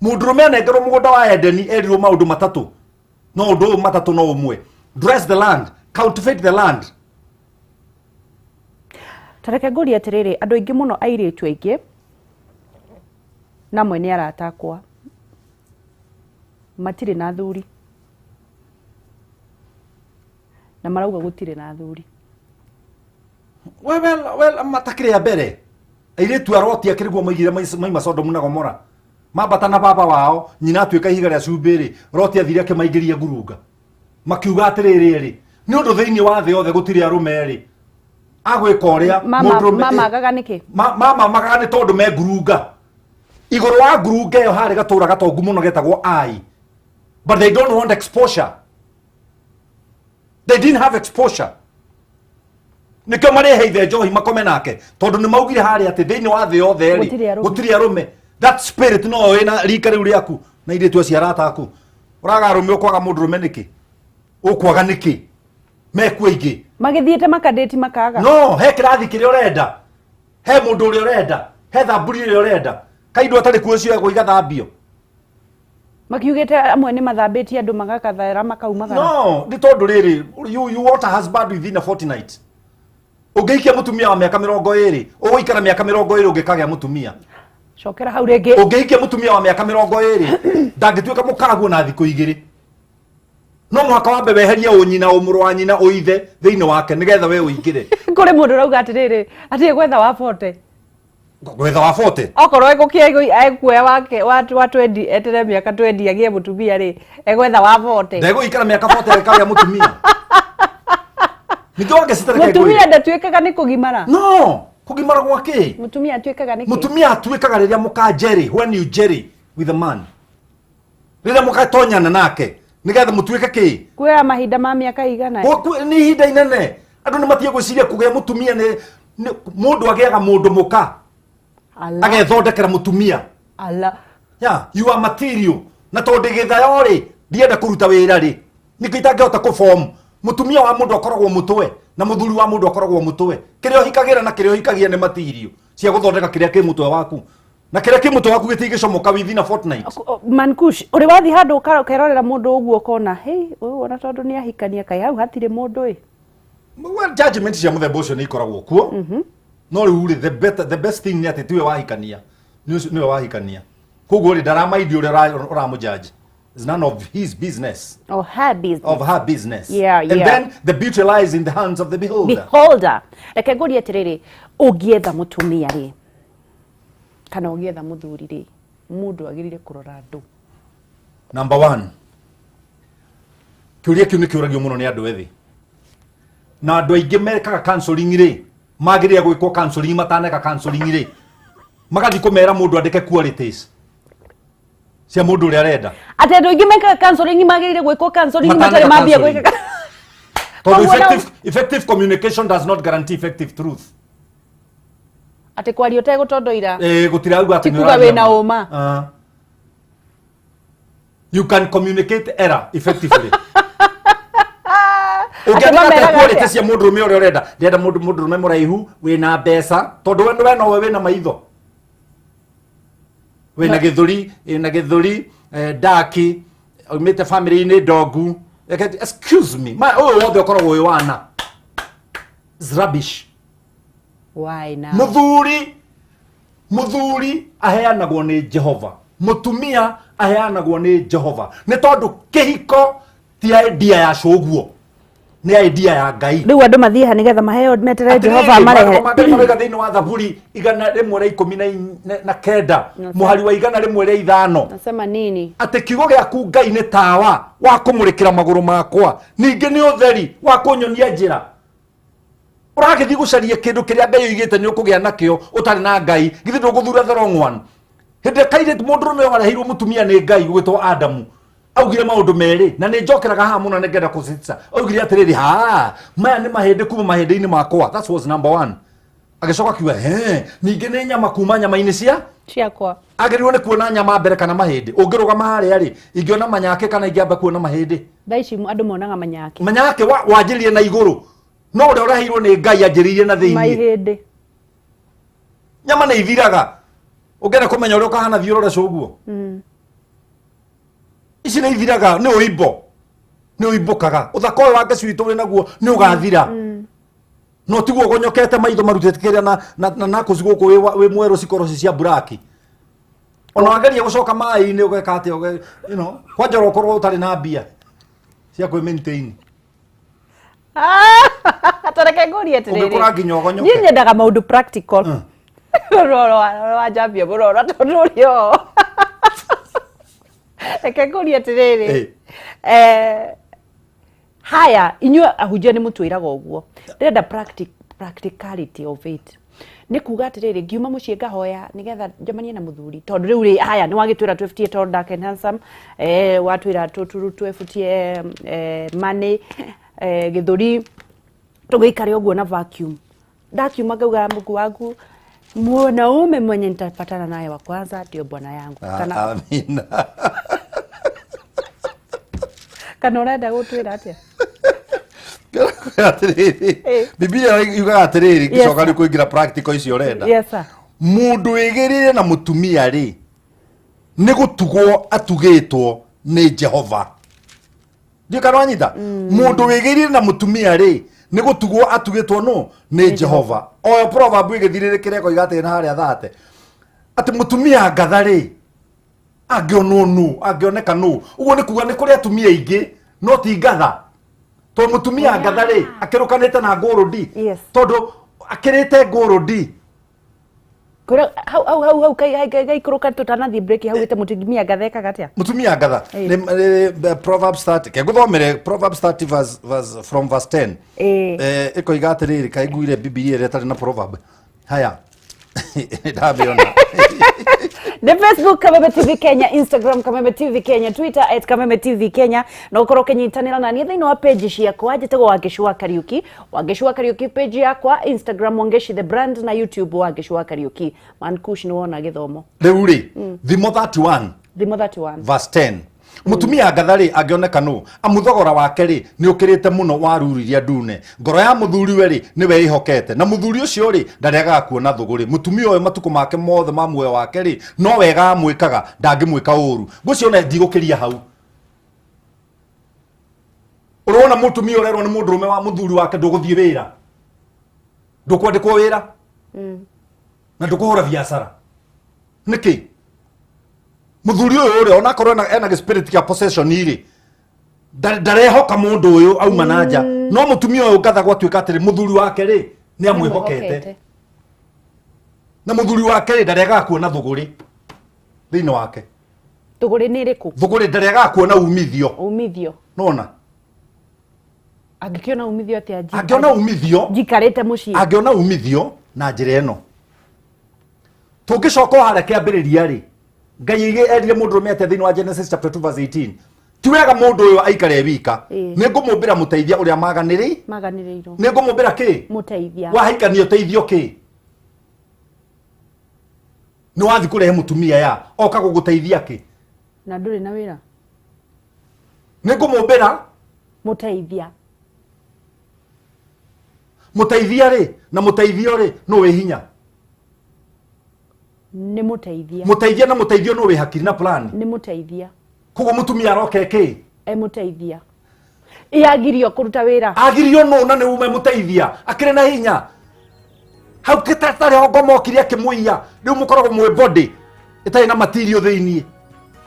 mũndũrũme anengerwo mũgũnda wa Edeni, erirwo maũndũ matatũ, no ũndũ ũyũ matatũ no ũmwe: dress the land, cultivate the land. Ta reke ngũrie atĩrĩrĩ, andũ aingĩ mũno, airĩtu aingĩ namwe nĩ arata akwa, matirĩ na athuri na marauga gũtirĩ na athuri. Well, matakĩrĩ a mbere airĩtu a Loti akĩrĩ guo maigire maima Sodomu na Gomora, mambata na baba wao, nyina atuĩka ihiga rĩa cumbĩ rĩ, Loti athire akĩmaingĩria ngurunga, makiuga atĩrĩrĩ rĩ, nĩ ũndũ thĩinĩ wa thĩ yothe gũtirĩ arũme rĩ agwĩka ũrĩa Mama mũndũrũme- mamagaga nĩkĩ? Mama magaga nĩ tondũ me ngurunga. Igũrũ wa ngurunga ĩyo harĩ gatũra gatongu mũno getagwo Ai, but they don't want exposure. They didn't have exposure, nĩkĩo marĩheithe njohi makome nake, tondũ nĩ maugire harĩa atĩ thĩinĩ wa thĩ yothe rĩ Gũtirĩ arũme. Gũtirĩ arũme. That spirit no ĩna rika rĩu rĩaku na irĩtu acio arata aku ũraga arũme. Ũkwaga mũndũrũme nĩkĩ? Ũkwaga nĩkĩ? Mekuo aingĩ. Magĩthiĩte makadĩti makaga. No he kĩrathi kĩrĩa ũrenda, he mũndũ ũrĩa ũrenda, he thamburi ĩrĩa ũrenda, kaindũ atarĩ kuo cioyagwo igathambio. Makiugĩte amwe nĩ mathambĩtie andũ magakathera makaumagara. No nĩ tondũ rĩrĩ, you want a husband within a fortnight. Ũngĩhikia mũtumia wa mĩaka 20, ũgũikara mĩaka 20 ũngĩkagĩa mũtumia. Cokera hau rĩngĩ. Ũngĩhikia mũtumia wa mĩaka 20, ndangĩtuĩka mũkaguo na thikũ 2. No mũhaka wambe weherie ũnyina, ũmũrũ wa nyina, ũithe thĩinĩ wake nĩgetha we ũingĩre. Kũrĩ mũndũ ũrauga atĩrĩrĩ, atĩ gwetha wa 40. Gwetha wa 40? Okorwo egũkĩa ekuoya wake wa 20, etere mĩaka 20 agĩe mũtumia rĩ, egwetha wa 40. Ndegũikara mĩaka 40 agĩkagĩa mũtumia. Ningĩ wangĩcitereka Mũtumia ndatuĩkaga nĩ kũgimara. No, kũgimara gwa kĩ? Mũtumia atuĩkaga nĩ kĩ? Mũtumia atuĩkaga rĩrĩa mũkanjerĩ, when you jerry with a man. Rĩrĩa mũgatonyana nake, nĩgetha mũtuĩke kĩ? Kuoya mahinda ma mĩaka igana. Nĩ ihinda inene. Andũ nĩ matige gwĩciria kũgĩa mũtumia nĩ mũndũ agĩaga mũndũ mũka. Agethondekera mũtumia. Ala. Yeah, you are material. Na tondũ gĩthayo rĩ, ndienda kũruta wĩra rĩ, nĩkĩo itangĩhota kũform. Mũtumia wa mũndũ akoragwo mũtwe na mũthuri wa mũndũ akoragwo mũtwe. Kĩrĩa ũhikagĩra na kĩrĩa ũhikagia nĩ material cia gũthondeka kĩrĩa kĩ mũtwe waku. Na kĩrĩa kĩ mũtwe waku gĩtingĩcomoka within a fortnight. Mankush, ũrĩ wathiĩ handũ ũkerorera mũndũ ũguo ũkona, hey, ũyũ ona tondũ nĩ ahikania kaĩ hau hatirĩ mũndũ ĩ. Well, judgment cia mũthemba ũcio nĩ ikoragwo kuo. No rĩu rĩ, the best thing nĩ atĩ tiwe wahikania. Nĩwe wahikania. Koguo rĩ, ndaramaindi ũrĩa ũramũjudge. It's none of his business. Of her business. Of her business. Yeah, And then the beauty lies in the hands of the beholder. Beholder. Reke ngũrie atĩrĩrĩ, ũngĩetha mũtumia rĩ, kana ũngĩetha mũthuri rĩ, mũndũ agĩrĩire kũrora andũ. Number 1. Kĩũria kĩu nĩ kĩũragio mũno nĩ andũ ethĩ. Na andũ aingĩ mekaga counseling rĩ, magĩrĩire gwĩkwo counseling mataneka counseling rĩ, magathiĩ kũmera mũndũ andĩke qualities cia mũndũ ũrĩa arenda. Atĩ andũ aingĩ mekaga counseling magĩrĩire gwĩkwo counseling matarĩ mambia gwĩka. Tondũ effective communication does not guarantee effective truth. Atĩ kwaria ũtegũtondoira. Gũtirauga atĩ nĩ ũraria wĩna ũma. You can communicate error effectively. Ũngĩandĩka quality cia mũndũrũme ũrĩa ũrenda, ndĩrenda mũndũrũme mũraihu wĩna mbeca, tondũ we nowe wĩna maitho. Wĩna gĩthũri, wĩna gĩthũri, ndaki, aumĩte family-inĩ ndongu. Excuse me, ũyũ wothe ũkoragwo wĩ wana. It's rubbish. Why now? Mũthuri aheanagwo nĩ Jehova. Mũtumia aheanagwo nĩ Jehova. Nĩ tondũ kĩhiko ti idea ya cũguo. Nĩ idea ya Ngai. Rĩu andũ mathiĩ ha nĩgetha maheo meterere Jehova marehe. Marega thĩinĩ wa Thaburi 119 mũhari wa 105. Nasema nini? Atĩ kiugo gĩaku Ngai nĩ tawa wa kũmũrĩkĩra magũrũ makwa, ningĩ nĩ ũtheri wa kũnyonia njĩra. Ũragĩthiĩ gũcaria kĩndũ kĩrĩa Ngai oigĩte nĩ ũkũgĩa nakĩo ũtarĩ na Ngai, githĩ ndũgũthura the wrong one? Hĩndĩ ĩrĩa kairĩtu mũndũrũme wareheirwo mũtumia nĩ Ngai ũgwĩtwo Adamu, augire maũndũ merĩ, na nĩ njokeraga haha mũno nĩ ngenda kũcitsa. Augire atĩrĩrĩ, ha, maya nĩ mahĩndĩ kuma mahĩndĩ-inĩ makwa. That was number 1. Agĩcoka akiuga, he, ningĩ nĩ nyama kuma nyama-inĩ cia ciakwa. Agĩrĩirwo nĩ kuona nyama mbere kana mahĩndĩ? Ũngĩrũgama harĩa rĩ, ingĩona manyake kana ingĩamba kuona mahĩndĩ? Thaa ici andũ monaga manyake. Manyake wanjĩrĩrie na igũrũ. No ũrĩa ũreheirwo nĩ Ngai anjĩrĩirie na thĩinĩ. Mahĩndĩ. Nyama nĩ ithiraga. Ũngĩenda kũmenya ũrĩa ũkahana thiĩ ũrore cũguo. Ici nĩ ithiraga, nĩ ũimbo. Nĩ ũimbũkaga. Ũthaka ũyũ wa ngeci witũ ũrĩ naguo nĩ ũgathira. No tiguo ũgonyokete maitho marutĩte kĩrĩa na knuckles gũkũ wĩ mwerũ cikoroci cia buraki. Ona wageria gũcoka maĩ-inĩ ũgeka atĩa, you know, kwanja ũkorwo ũtarĩ na mbia cia kwĩ maintain. Tareke ngũrie atĩrĩrĩ. Ũngĩkũra nginya ũgonyoke. Niĩ nyendaga maũndũ practical. Rũrũ wa njambia mũrora tondũ ũrĩ o. Reke ngũrie atĩrĩrĩ. Haya, inyuĩ ahunjia nĩ mũtwĩraga ũguo. Ndĩrenda practicality of it. Nĩ kuga atĩrĩrĩ, ngiuma mũciĩ ngahoya nĩgetha njemanie na mũthuri. Tondũ rĩu rĩ, haya, nĩ wagĩtwĩra twebutie tall, dark and handsome. Watwĩra twebutie money, gĩthũri, tũgĩikare ũguo na vacuum. Ndakiuma ngauga Mungu wangu, mwanaume mwenye nitapatana naye wa kwanza ndio bwana yangu. Amina. Kana ũrenda gũtwĩra atĩa? Atĩrĩrĩ, Eh. Biblia yugaga atĩrĩrĩ, Yes, ngĩcoka sir. rĩu kũingĩra practical icio ũrenda. Yes, sir. Mũndũ wĩgĩrĩire na mũtumia rĩ, nĩ gũtugwo atugĩtwo nĩ Jehova. Ndiũ kana wanyita? Mũndũ wĩgĩrĩire na mũtumia rĩ, nĩ gũtugwo atugĩtwo nũ? Nĩ Jehova. Oyo proverb ĩgĩthirĩrĩkĩra ĩkoiga atĩ na harĩa thate. Atĩ mũtumia ngatha rĩ, angĩonwo nũ, angĩoneka nũ. Ũguo nĩ kuga nĩ kũrĩ atumia aingĩ, no ti ngatha. Tondũ mũtumia ngatha rĩ, akĩrũkanĩte na ngũrũndi. Yes. Tondũ akĩrĩte ngũrũndi. Kwĩra hau hau hau hau gaikũrũka tũtanathiĩ break, hau wĩte mũtumia ngathekaga atĩa? Mutumia ngatha. Eh. Nĩ Proverbs 30, ke nguthomere Proverbs 30 verse, verse, from verse 10. Eh. Ĩkoiga atĩrĩrĩ, kaĩ nguire Bibilia ĩrĩa ĩtarĩ na proverb? Haya, ndamĩona. Nĩ Facebook Kameme TV Kenya, Instagram Kameme TV Kenya, Twitter @KamemeTVKenya, na ũkorwo ũkĩnyitanĩra na niĩ thĩinĩ wa page ciakwa. Njĩtagwo Wangeci wa Kariuki, Wangeci wa Kariuki page yakwa Instagram, Wangeci the brand, na YouTube Wangeci wa Kariuki. Mankush, nĩ wona gĩthomo. Rĩu rĩ, Thimo 31 Thimo 31 verse 10: Mũtumia ngatha rĩ, angĩoneka nũ? Amu thogora wake rĩ, nĩ ũkĩrĩte mũno wa ruru iria ndune. Ngoro ya mũthuriwe rĩ, nĩwe ĩhokete, na mũthuri ũcio rĩ, ndarĩagaga kuona thũgũrĩ. Mũtumia ũyũ matukũ make mothe ma muoyo wake rĩ, no wega amwĩkaga, ndangĩmwĩka ũru. Ngũciona ndigũkĩria hau. Ũrona mũtumia ũrerwo nĩ mũndũrũme wa mũthuri wake, ndũgũthiĩ wĩra, ndũkwandĩkwo wĩra, na ndũkũhũra biacara nĩkĩ? Mũthuri ũyũ ũrĩa onakorwo ena gĩ spirit kĩa possession rĩ, ndarehoka mũndũ ũyũ auma na nja. No mũtumia ũyũ ngatha, gwatuĩka atĩrĩ, mũthuri wake rĩ, nĩ amwĩhokete, na mũthuri wake rĩ, ndaregaga kuona thũgũrĩ thĩinĩ wake. Thũgũrĩ nĩ ĩrĩkũ? Thũgũrĩ, ndaregaga kuona umithio. Umithio. Nona. Angĩkĩona umithio atĩa? Angĩona umithio Njikarĩte mũciĩ. Angĩona umithio na njĩra ĩno. Tũngĩcoka o harĩa kĩambĩrĩria rĩ, Ngai erire mũndũrũme atĩa thĩinĩ wa Genesis chapter 2 verse 18? Ti wega mũndũ ũyũ aikare e wika. Nĩ ngũmũmbĩra mũteithia ũrĩa maganĩrĩ Maganĩrĩirwo. Nĩ ngũmũmbĩra kĩ? Mũteithia. Wahikania ũteithio kĩ? Nĩ wathi kũrehe mũtumia ya oka gũgũteithia kĩ? Na ndũrĩ na wĩra. Nĩ ngũmũmbĩra mũteithia. Mũteithia rĩ, na mũteithio rĩ, nũ wĩ hinya? Nĩ mũteithia. Mũteithia na mũteithio, nũ wĩ hakiri na plan? Nĩ mũteithia. Koguo mũtumia aroka ĩkĩ? E mũteithia. Yagirio kũruta wĩra. Agirio nũ na nĩ ume mũteithia akĩrĩ na hinya hau kĩtatarĩ ho ngomokire akĩmũiya? Rĩu mũkoragwo mwĩ body ĩtarĩ na material thĩiniĩ.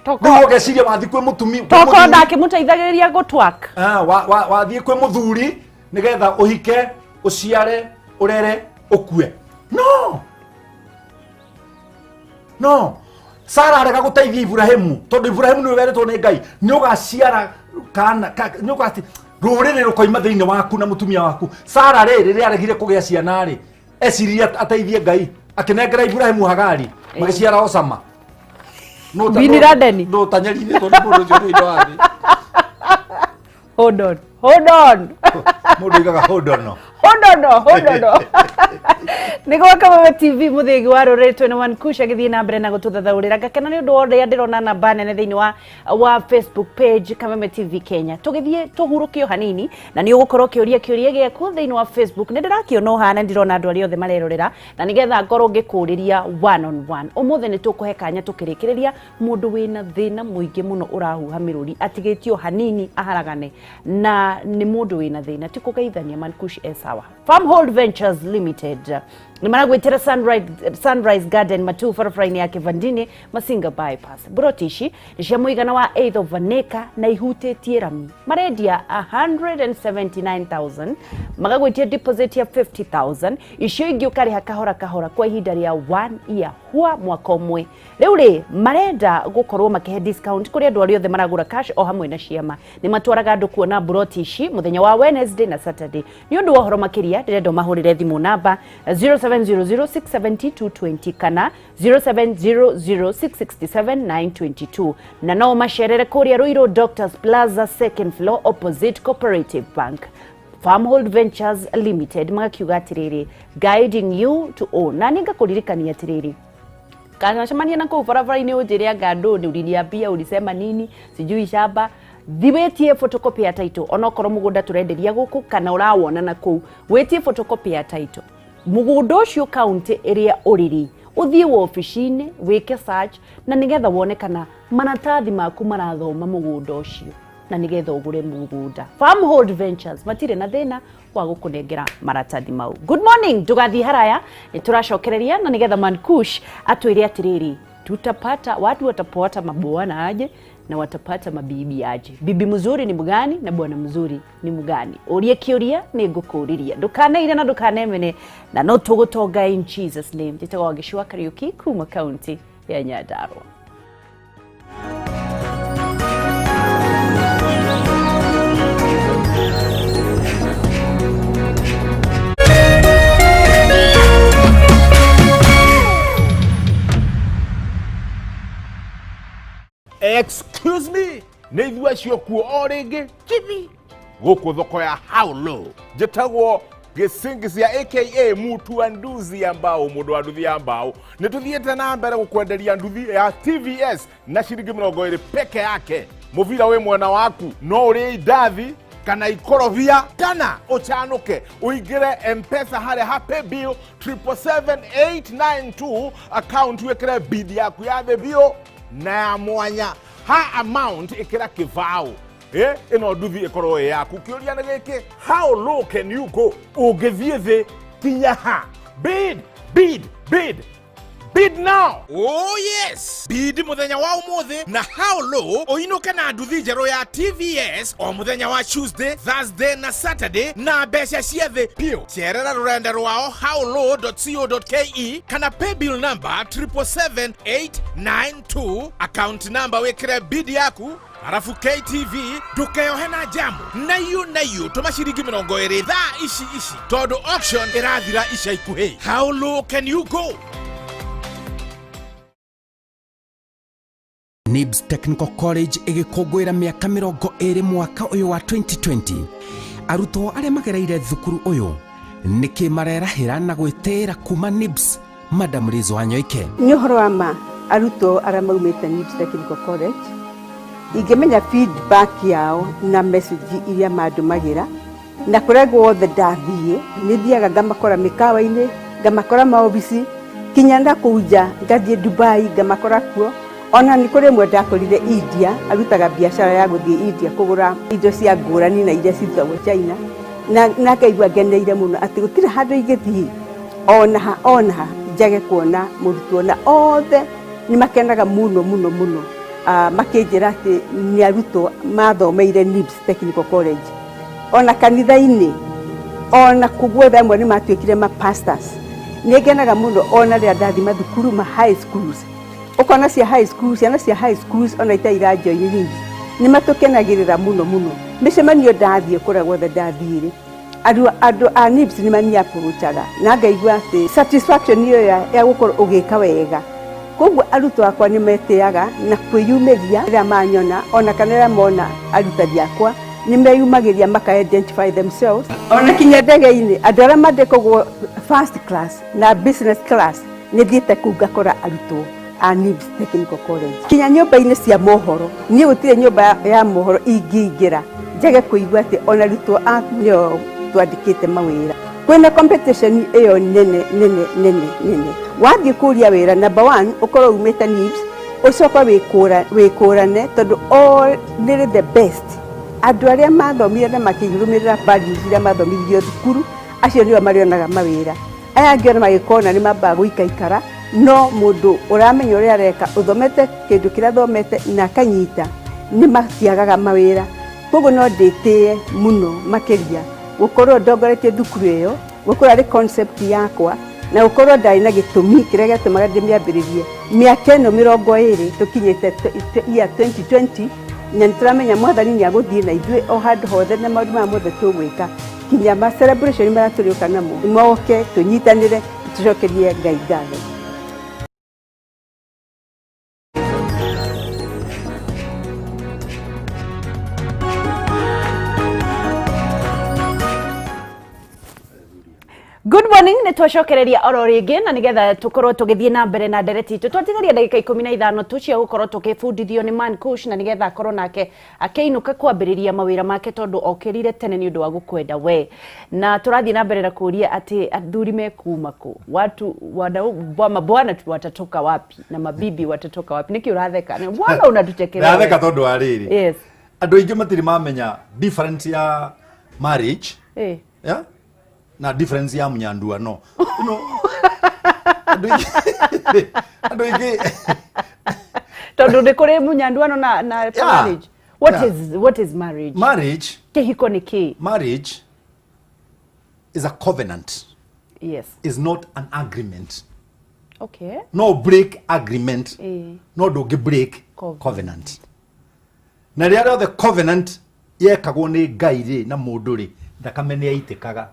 Rĩu ũgeciria wathiĩ kwĩ mũtumi kwĩ Tokorwo mũthuri. Ndakĩmũteithagĩrĩria gũtwak. Ah, wathiĩ kwĩ mũthuri nĩgetha ũhike, ũciare, ũrere, ũkue. No, no Sara arega gũteithia Iburahĩmu tondũ Iburahĩmu nĩwe werĩtwo nĩ Ngai nĩ ũgaciara kana nĩ ũgati rũrĩrĩ rũkoima thĩinĩ waku na mũtumia waku. Sara rĩ, rĩrĩa aregire kũgĩa ciana rĩ, eciririe ateithie Ngai, akĩnengera Iburahĩmu Hagari, magĩciara Osama. Bin Laden. No ũtanyarirĩtwo nĩ mũndũ ũcio thĩinĩ wa thĩ. Hold on, hold on. Mũndũ oigaga hold on, no. Hold on, no, hold on, no. Nĩ gwa Kameme TV, mũthĩgi wa rũrĩrĩ, 21 Kush agĩthiĩ na mbere na gũtũthathaũrĩra. Ngakena nĩ ũndũ wa ũrĩa ndĩrona namba nene thĩinĩ wa Facebook page Kameme TV Kenya. Tũgĩthiĩ tũhurũkio hanini, na nĩ ũgũkorwo ũkĩũria kĩũria gĩaku thĩinĩ wa Facebook. Nĩ ndĩrakĩona ũhana, ndĩrona andũ arĩa othe marerorera, na nĩgetha ngorwo ngĩkũrĩria one on one. Ũmũthĩ nĩ tũkũhe kanya tũkĩrĩkĩrĩria mũndũ wĩna thĩna mũingĩ mũno ũrahuha mĩrũri, atigĩtio hanini aharagane, na nĩ mũndũ wĩna thĩna ti kũgeithania. Mankush e sawa. Farmhold Ventures Limited nĩ maragwĩtĩra Sunrise Garden Matu, barabara-inĩ ya Kivandini, Masinga bypass. Buroti ici nĩ cia mũigana wa eighth of an acre na ihutĩtie rami. Marendia 179,000, magagwĩtia deposit ya 50,000, icio ingĩ ũkarĩha kahora kahora kwa ihinda rĩa one year, hua mwaka ũmwe. Rĩu rĩ, marenda gũkorwo makĩhe discount kũrĩ andũ arĩa othe maragũra cash o hamwe na ciama. Nĩ matwaraga andũ kuona buroti ici mũthenya wa Wednesday na Saturday. Nĩ ũndũ wa ũhoro makĩria, ndĩrenda ũmahũrĩre thimũ namba 0700670220 kana 0700667922, na no macerere kũrĩa Ruiru Doctors Plaza, second floor, opposite Cooperative Bank. Farmhold Ventures Limited magakiuga atĩrĩrĩ, guiding you to own. Na nĩ ngakũririkania atĩrĩrĩ, kanacemania na kũu barabara-inĩ, ũnjĩre anga ndũ nĩ uliniambia, ulisema nini, sijui shamba. Thi wĩtie photocopy ya title, onokorwo mũgũnda tũrenderia gũkũ kana ũrawona na kũu, wĩtie photocopy ya title mũgũnda ũcio kaunti ĩrĩa ũrĩ rĩ, ũthiĩ wobici-inĩ wĩke search na nĩgetha wone kana maratathi maku marathoma mũgũnda ũcio na nĩgetha ũgũre mũgũnda. Farmhold Ventures matirĩ na thĩna wa gũkũnengera maratathi mau. Good morning, ndũgathiĩ haraya, nĩ tũracokereria na nĩgetha Mankush atwĩre atĩrĩrĩ, tutapata watu watapata mabwana aje na watapata mabibi aje, bibi mzuri ni mgani na bwana mzuri ni mgani. Ũrie kĩũria nĩ ngũkũũrĩria, ndũkaneire na ndũkanemene na no tũgũtonga in Jesus name. Njĩtagwo Wangeci wa Kariuki kuma kaunti ya Nyandarua. Excuse me, nĩ ithuĩ acio kuo o rĩngĩ chibi gũkũ thoko ya how low. Njĩtagwo Gĩcingisia aka mutu wa nduthi ya mbao, mũndũ wa nduthi ya mbao. Nĩ tũthiĩte na mbere gũkwenderia nduthi ya TVS na ciringi 20 peke yake. Mũbira wĩ mwena waku, no ũrĩe indathi kana ikorobia kana ũcanũke ũingĩre Mpesa harĩa ha paybill 777892 account, wĩkĩre bid yaku ya thĩ biũ na ya mwanya ha amount ĩkĩra kĩbaũ. Ĩno nduthi ĩkorwo ĩ yaku. Kĩũria nĩ gĩkĩ, how low can you go? Ũngĩthiĩ thĩ kinya ha? Bid, bid, bid, bid now. Oh yes, bid muthenya wa umuthi na how low uinuke na nduthi njerũ ya TVS o muthenya wa Tuesday, Thursday na Saturday na mbeca cia thĩ piũ. Cerera rũrenda rwao howlow.co.ke kana paybill number 777892, account number wĩkĩre bid yaku, arabu KTV ndũkeyohe na jamu na iũ tũma ciringi 20 thaa ici ici tondũ auction ĩrathira ica ikuhĩ. How low can you go? NIBS Technical College ĩgĩkũngũĩra mĩaka 20 mwaka ũyũ wa 2020. Arutwo arĩa magereire thukuru ũyũ nĩkĩ marerahĩra na gwĩtĩĩra kuma NIBS? Madam Liz Wanyoike. Nĩ ũhoro wa ma arutwo arĩa maumĩte NIBS Technical College ingĩmenya feedback yao na message iria mandũmagĩra na kũrĩa guothe ndathiĩ, nĩ thiaga ngamakora mĩkawa-inĩ, ngamakora maobici, kinya na kũu nja, ngathiĩ Dubai ngamakora kuo. Ona nĩ kũrĩ ĩmwe ndakorire India, arutaga biacara ya gũthiĩ India kũgũra indo cia ngũrani na iria cirutagwo China, na ngaigua ngeneire mũno atĩ gũtirĩ handũ ingĩthiĩ ona ha ona ha njage kuona mũrutwo, na othe nĩ makenaga mũno mũno mũno, makĩnjĩra atĩ nĩ arutwo mathomeire NIBS Technical College. Ona kanitha-inĩ ona kũguothe amwe nĩ matuĩkire ma pastors. Nĩ ngenaga mũno ona rĩrĩa ndathiĩ mathukuru ma high schools, ũkona cia high school, ciana cia high schools ona itarĩ irajoin NIBS nĩ matũkenagĩrĩra mũno mũno. Mĩcemanio ndathiĩ kũrĩa guothe ndathiĩ rĩ, andũ a NIBS nĩ maniapproachaga na ngaigua atĩ satisfaction ĩyo ya gũkorwo ũgĩka wega. Koguo arutwo akwa nĩ metĩaga na kwĩyumĩria rĩrĩa manyona, ona kana rĩrĩa mona arutani akwa nĩ meyumagĩria maka identify themselves. Ona kinya ndege-inĩ andũ arĩa mandĩkagwo first class na business class nĩ thiĩte kũu ngakora arutwo a NIBS Technical College. Kinya nyũmba-inĩ cia mohoro, niĩ gũtirĩ nyũmba ya mohoro ingĩingĩra njage kũigua atĩ ona arutwo a nĩo twandĩkĩte mawĩra. Kwĩna competition ĩyo nene nene nene nene. Wathiĩ kũria wĩra, number one ũkorwo umĩte NIBS, ũcoke wĩkũrane tondũ all nĩrĩ the best. Andũ arĩa mathomire na makĩrũmĩrĩra values iria mathomithirio thukuru, acio nĩo marĩonaga mawĩra. Aya angĩ ona magĩkona nĩ mambaga gũikaikara, no mũndũ ũramenya ũrĩa areka, ũthomete kĩndũ kĩrĩa athomete na akanyita, nĩ matiagaga mawĩra. Koguo no ndĩtĩe mũno makĩria gũkorwo ndongoretie thukuru ĩyo, gũkorwo arĩ concept yakwa, na gũkorwo ndarĩ na gĩtũmi kĩrĩa gĩatũmaga ndĩmĩambĩrĩrie mĩaka ĩno 20 tũkinyĩte year 2020, na nĩ tũramenya mwathani nĩ agũthiĩ na ithuĩ o handũ hothe na maũndũ maya mothe tũgwĩka kinya ma celebration marĩa tũrĩũka namo moke tũnyitanĩre tũcokerie Ngai ngatho. Good morning, nä twacokereria oro rĩngĩ na nĩgetha tũkorwo tũgĩthiĩ na mbere na ndereti itũ. Twatigaria ndagĩka 15 tu cia gũkorwo tũgĩbundithio nĩ Man Kush na nĩgetha akorwo nake akĩinũka kwambĩrĩria mawĩra make tondũ okĩrire tene nĩ ũndũ wa gũkwenda we. Na tũrathiĩ na mbere na kũria atĩ athuri mekuma kũ, watu mabwana watatoka wapi na mabibi watatoka wapi? Nĩkĩ ũratheka? Bwana unatuchekelea. Ndatheka tondũ wa rĩrĩ, Yes. andũ aingĩ matirĩ mamenya difference ya marriage, yeah? Na difference ya mnyanduano. Andũ aingĩ Tondũ nĩ kũrĩ mũnyanduano na marriage. What is marriage? Marriage, Kĩhiko nĩ kĩ? Marriage is a covenant, is not an agreement. No break agreement, no ndũngĩ break Covenant. Covenant. Na rĩrĩa rĩothe covenant yekagwo nĩ Ngai rĩ na mũndũ rĩ, thakame nĩ yaitĩkaga.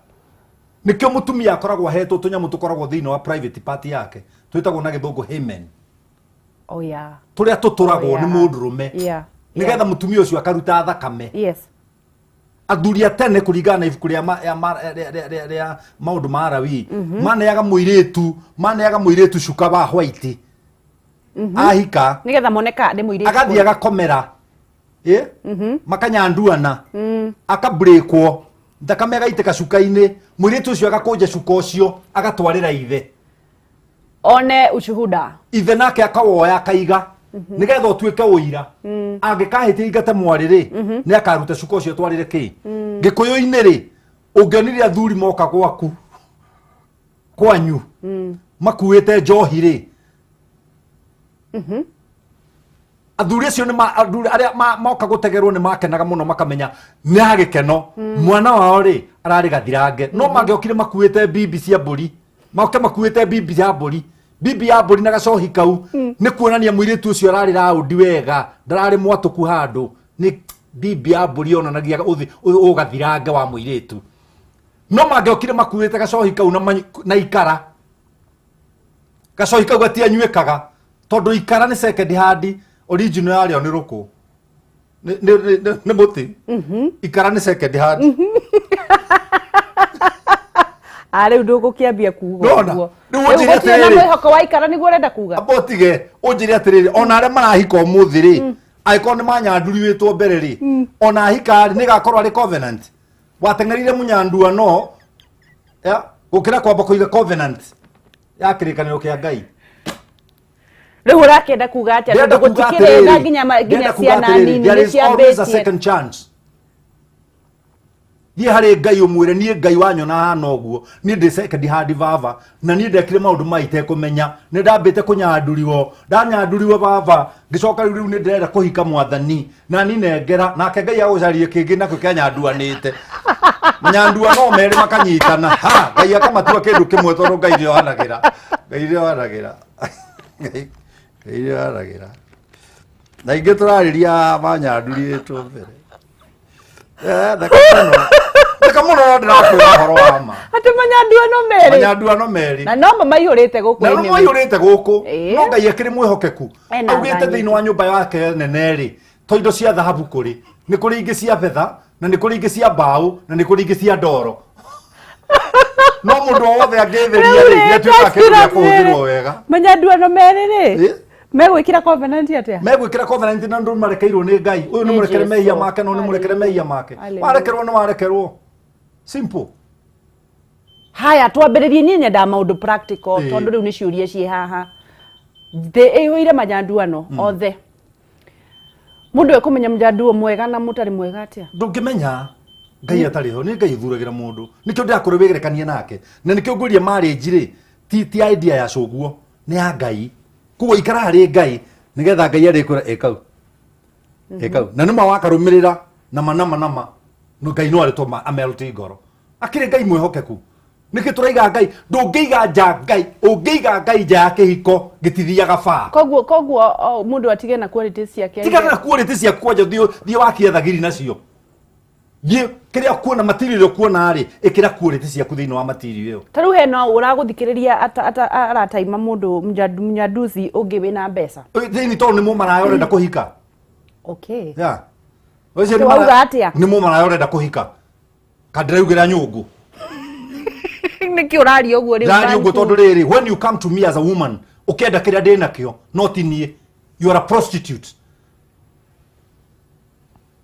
Nĩkĩo mũtumia akoragwo ahetwo tũnyamũ tũkoragwo thĩinĩ wa private part yake twĩtagwo na gĩthũngũ hymen, tũrĩa tũtũragwo nĩ mũndũrũme nĩgetha mũtumia ũcio akaruta thakame. Athuri a tene, kũringana na ibuku rĩa rĩa maũndũ ma Arawii, maneaga mũirĩtu cuka wa white ahika, Nĩgetha moneka nĩ mũirĩtu. Agathiĩ agakomera ĩ makanyanduana, akabrĩkwo, thakame agaitĩka cuka-inĩ, mũirĩtu ũcio agakũnja cuka ũcio agatwarĩra ithe. One ushuhuda. Ithe nake akawoya akaiga nĩgetha ũtuĩke ũira. Angĩkahĩtia ingate mwarĩ rĩ, nĩ akaruta cuka ũcio atwarĩre kĩ. Gĩkũyũ-inĩ rĩ, ũngĩonire athuri moka gwaku kwanyu makuĩte njohi rĩ, athuri acio nĩ athuri arĩa moka gũtegerwo nĩ makenaga mũno, makamenya nĩ a gĩkeno, mwana wao rĩ ararĩ gathirange. No mangĩokire makuĩte bibi cia mbũri, moke makuĩte bibi ya mbũri, bibi ya mbũri na gacohi kau, nĩ kuonania mũirĩtu ũcio ararĩ raũndi wega, ndararĩ mwatũku handũ. Nĩ bibi ya mbũri yonanagia ũgathirange wa mũirĩtu. No mangĩokire makuĩte gacohi kau na ikara, gacohi kau gatianyuĩkaga tondũ ikara nĩ second hand, original yarĩo nĩ rũkũ, nĩ mũtĩ. Ikara nĩ second hand. A rĩu ndũgũkĩambia kuga Ndona. ũguo. Rĩu Rĩu ũnjĩre gũtirĩ na atĩrĩrĩ. mwĩhoko wa ikara nĩguo ũrenda kuga? Amba ũtige, ũnjĩre atĩrĩrĩ, ona arĩa marahika ũmũthĩ rĩ, angĩkorwo nĩ manyanduriwĩtwo mbere rĩ, ona ahika rĩ, nĩ gakorwo arĩ covenant wateng'erire mũnyanduano ya gũkĩra kwamba kũiga covenant ya kĩrĩkanĩro kĩa Ngai. Rĩu ũrakĩenda kuga atĩa? Ndĩrenda Tondũ kuga gũtikĩrĩ na atĩrĩrĩ, nginya ndĩrenda kuga ciana atĩrĩrĩ, nini there nĩ is always a ciambĩtie. second chance. Thiĩ harĩ Ngai ũmwĩre, niĩ Ngai wanyona hana ũguo, niĩ ndĩ second hand baba, na niĩ ndekire maũndũ maya itekũmenya, nĩ ndambĩte kũnyanduriwo, ndanyanduriwo baba, ngĩcoka rĩu nĩ ndĩrenda kũhika mwathani na ni nengera, nake Ngai agũcarie kĩngĩ nakĩo kĩanyanduanĩte. Manyandua no merĩ makanyitana, ha Ngai akamatua kĩndũ kĩmwe, tondũ Ngai nĩohanagĩra, Ngai nĩohanagĩra, Ngai nĩohanagĩra. Na ingĩ tũrarĩria manyandurĩtwo mbere. Theka mũno, theka mũno, no ndĩrakwĩra ũhoro wa ma. Atĩ manyanduano merĩ? Manyanduano merĩ. Na no mo maihũrĩte gũkũ Na no anyway. maihũrĩte gũkũ. No Ngai akĩrĩ mwĩhokeku. Ena augĩte tha thĩinĩ wa nyũmba yake nene rĩ, to indo cia thahabu kũrĩ, nĩ kũrĩ ingĩ cia betha, na nĩ kũrĩ ingĩ cia mbaũ, na nĩ kũrĩ ingĩ cia ndoro, no mũndũ o wothe angĩtheria rĩ, nĩatuĩkaga kĩndũ gĩa kũhũthĩrwo wega. Manyanduano merĩ rĩ, megwĩkĩra covenant atĩa? Megwĩkĩra covenant na ndũ marekeirwo nĩ Ngai ũyũ, nĩ Nĩ mũrekere Jesũ. mehia make, no nĩ mũrekere mehia make. Hallelujah. Warekerwo nĩ warekerwo, simple. Haya, twambĩrĩrie. Niĩ nyendaga maũndũ practical. Tondũ rĩu nĩ ciũria ciĩ haha, thĩ ĩihũire manyanduano othe. Mũndũ ekũmenya mũnyanduo mwega na mũtarĩ mwega atĩa? Ndũngĩmenya Ngai atarĩ ho. Nĩ Ngai ũthuragĩra mũndũ, nĩkĩo ndĩrakwĩra wĩgerekanie nake, na nĩkĩo ngwĩria marriage rĩ, ti idea ya cũguo, nĩ ya Ngai. Koguo ikara harĩ Ngai nĩgetha Ngai arĩkwĩra ĩkau ĩkau, na nĩma wakarũmĩrĩra nama nama nama, no Ngai no arĩtũma amelti ngoro. Akĩrĩ Ngai mwĩhokeku. Nĩkĩ tũraiga Ngai? Ndũngĩiga nja Ngai, ũngĩiga Ngai nja ya kĩhiko gĩtithiaga baa. Koguo mũndũ atige na qualities ciake. Tigana na quality ciaku kwanja, thiĩ wakie thagiri nacio, thiĩ kĩrĩa kuona material ũkuona rĩ, ĩkĩra quality ciaku thĩinĩ wa material ĩyo. Ta rĩu hena ũragũthikĩrĩria arataima mũndũ mũnyanduzi ũngĩ wĩna mbeca. Thĩinĩ tondũ nĩ mũmaraya ũrenda kũhika. Yeah. Ũcio nĩ Wauga atĩa? Nĩ mũmaraya ũrenda kũhika, kandĩraugĩra nyũngũ. Nĩkĩ ũraria ũguo rĩu? Ndaria ũguo Bantu? tondũ rĩrĩ, when you come to me as a woman ũkĩenda kĩrĩa ndĩ nakĩo, no ti niĩ, you are a prostitute.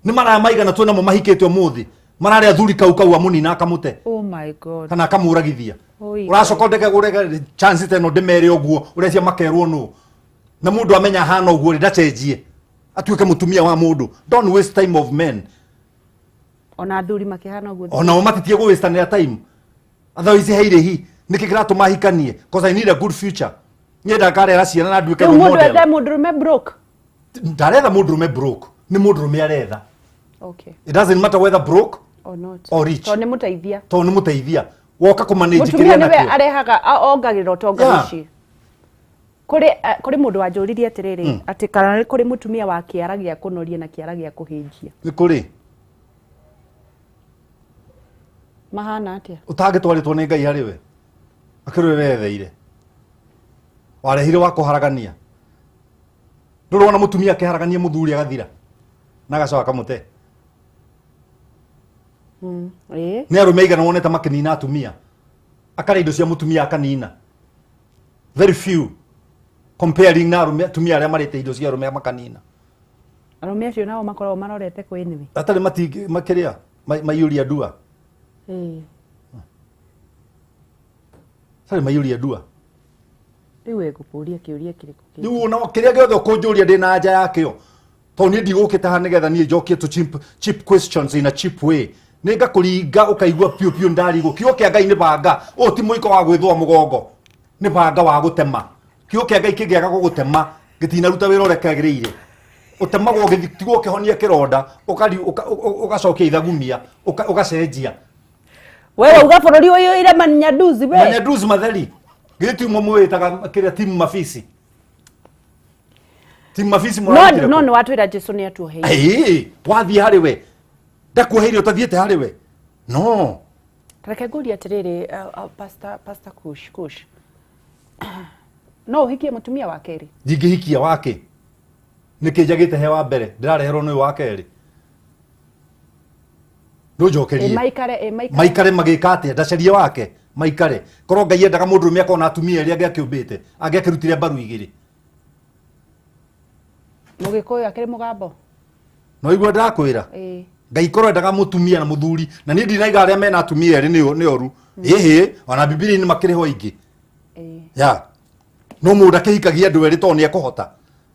Nĩ maraya maigana twĩ namo mahikĩte ũmũthĩ mararĩ athuri kau kau amũnina akamũte Oh my God. kana akamũragithia. Oi. Ũracoka ndeke ũrege chance ta ĩno ndĩmere ũguo ũrecia makerwo nũ na mũndũ amenya hana ũguo rĩ, ndacenjie atuĩke mũtumia wa mũndũ. Don't waste time of men. Ona athuri makĩhana ũguo. Onao matitie gũwastanĩra time. Otherwise he irĩhi nĩkĩ kĩratũma hikanie? Cause I need a good future. Nyenda ngarera ciana na nduĩke Rĩu role mũndũ model. ethe mũndũrũme broke? Ndaretha mũndũrũme broke, nĩ mũndũrũme aretha. Okay. It doesn't matter whether broke Or not. or rich. Tondũ nĩ mũteithia. Tondũ nĩ mũteithia woka kũmanage Mũtumia kĩrĩa nĩwe nakĩo. arehaga ongagĩrĩra ũtonga mũciĩ. Kũrĩ mũndũ wanjũririe atĩrĩrĩ, atĩ kana nĩ kũrĩ mũtumia wa kĩara gĩa kũnoria na kĩara gĩa kũhĩnjia. Nĩ kũrĩ. Mahana atĩa? Ũtangĩtwarĩtwo nĩ Ngai harĩ we akĩrĩ wetheire warehire wa kũharagania. Ndũrĩ wona mũtumia akĩharagania mũthuri agathira na agacoka akamũte? Ĩĩ. Nĩ arũme aigana wonete makĩnina atumia, akarĩa indo cia mũtumia akanina? Very few comparing na arũme, atumia arĩa marĩte indo cia arũme makanina. Arũme acio nao makoragwo marorete kwĩ nĩwe. Atarĩ matingĩ makĩrĩa maiyũria ndua. Ĩĩ. Atarĩ maiyũria ndua. Rĩu we ngũkũria kĩũria kĩrĩkũ kĩngĩ? Rĩu ona kĩrĩa gĩothe ũkũnjũria ndĩ na anja yakĩo, tondũ niĩ ndigũkĩte haha nĩgetha niĩ njokie to cheap, cheap questions in a cheap way. Nĩ ngakũringa ũkaigua piũ piũ ndarigwo. Kiugo kĩa Ngai nĩ banga. Ũyũ ti mũiko wa gwĩthũa mũgongo, nĩ banga wa gũtema. Kiugo kĩa Ngai kĩngĩaga gũgũtema gĩtinaruta wĩra ũrĩa kĩagĩrĩire. Ũtemagwo ũgĩtigwo ũkĩhonia kĩronda, ũgacokia ithagumia, ũgacenjia. We wauga bũrũri ũyũire manyaduzi we. Manyaduzi matheri. Githĩ ti ũmwe mwĩtaga kĩrĩa timu mabisi? Timu mabisi No mũrarutire no kũ? nĩ watwĩra Jesu nĩ atuoheire. Ĩĩ, wathiĩ harĩ we ndakuoheire ũtathiĩte harĩ we no. Reke ngũrie atĩrĩrĩ, Pastor Kush, Kush. No ũhikie mũtumia wa kerĩ? Ndingĩhikia wake. Nĩkĩ njagĩte he wa mbere ndĩrareherwo nĩ ũyũ wa kerĩ? Ndũnjokerie. Ĩ maikare, ĩ maikare. Maikare magĩka atĩa? Ndacarie wake maikare. Korwo Ngai endaga mũndũrũme akorwo na atumia erĩ angĩakĩũmbĩte angĩakĩrutire mbaru igĩrĩ. Mũgĩkũyũ akĩrĩ mũgambo. No igua ndakwĩra. Ĩĩ. Ngai korwo endaga mũtumia na mũthuri, na niĩ ndinaiga arĩa mena atumia erĩ nĩ oru. Ĩhĩ, ona Bibilia-inĩ makĩrĩ ho aingĩ. Ĩĩ. Ya. No mũndũ akĩhikagia andũ erĩ tondũ nĩ ekũhota.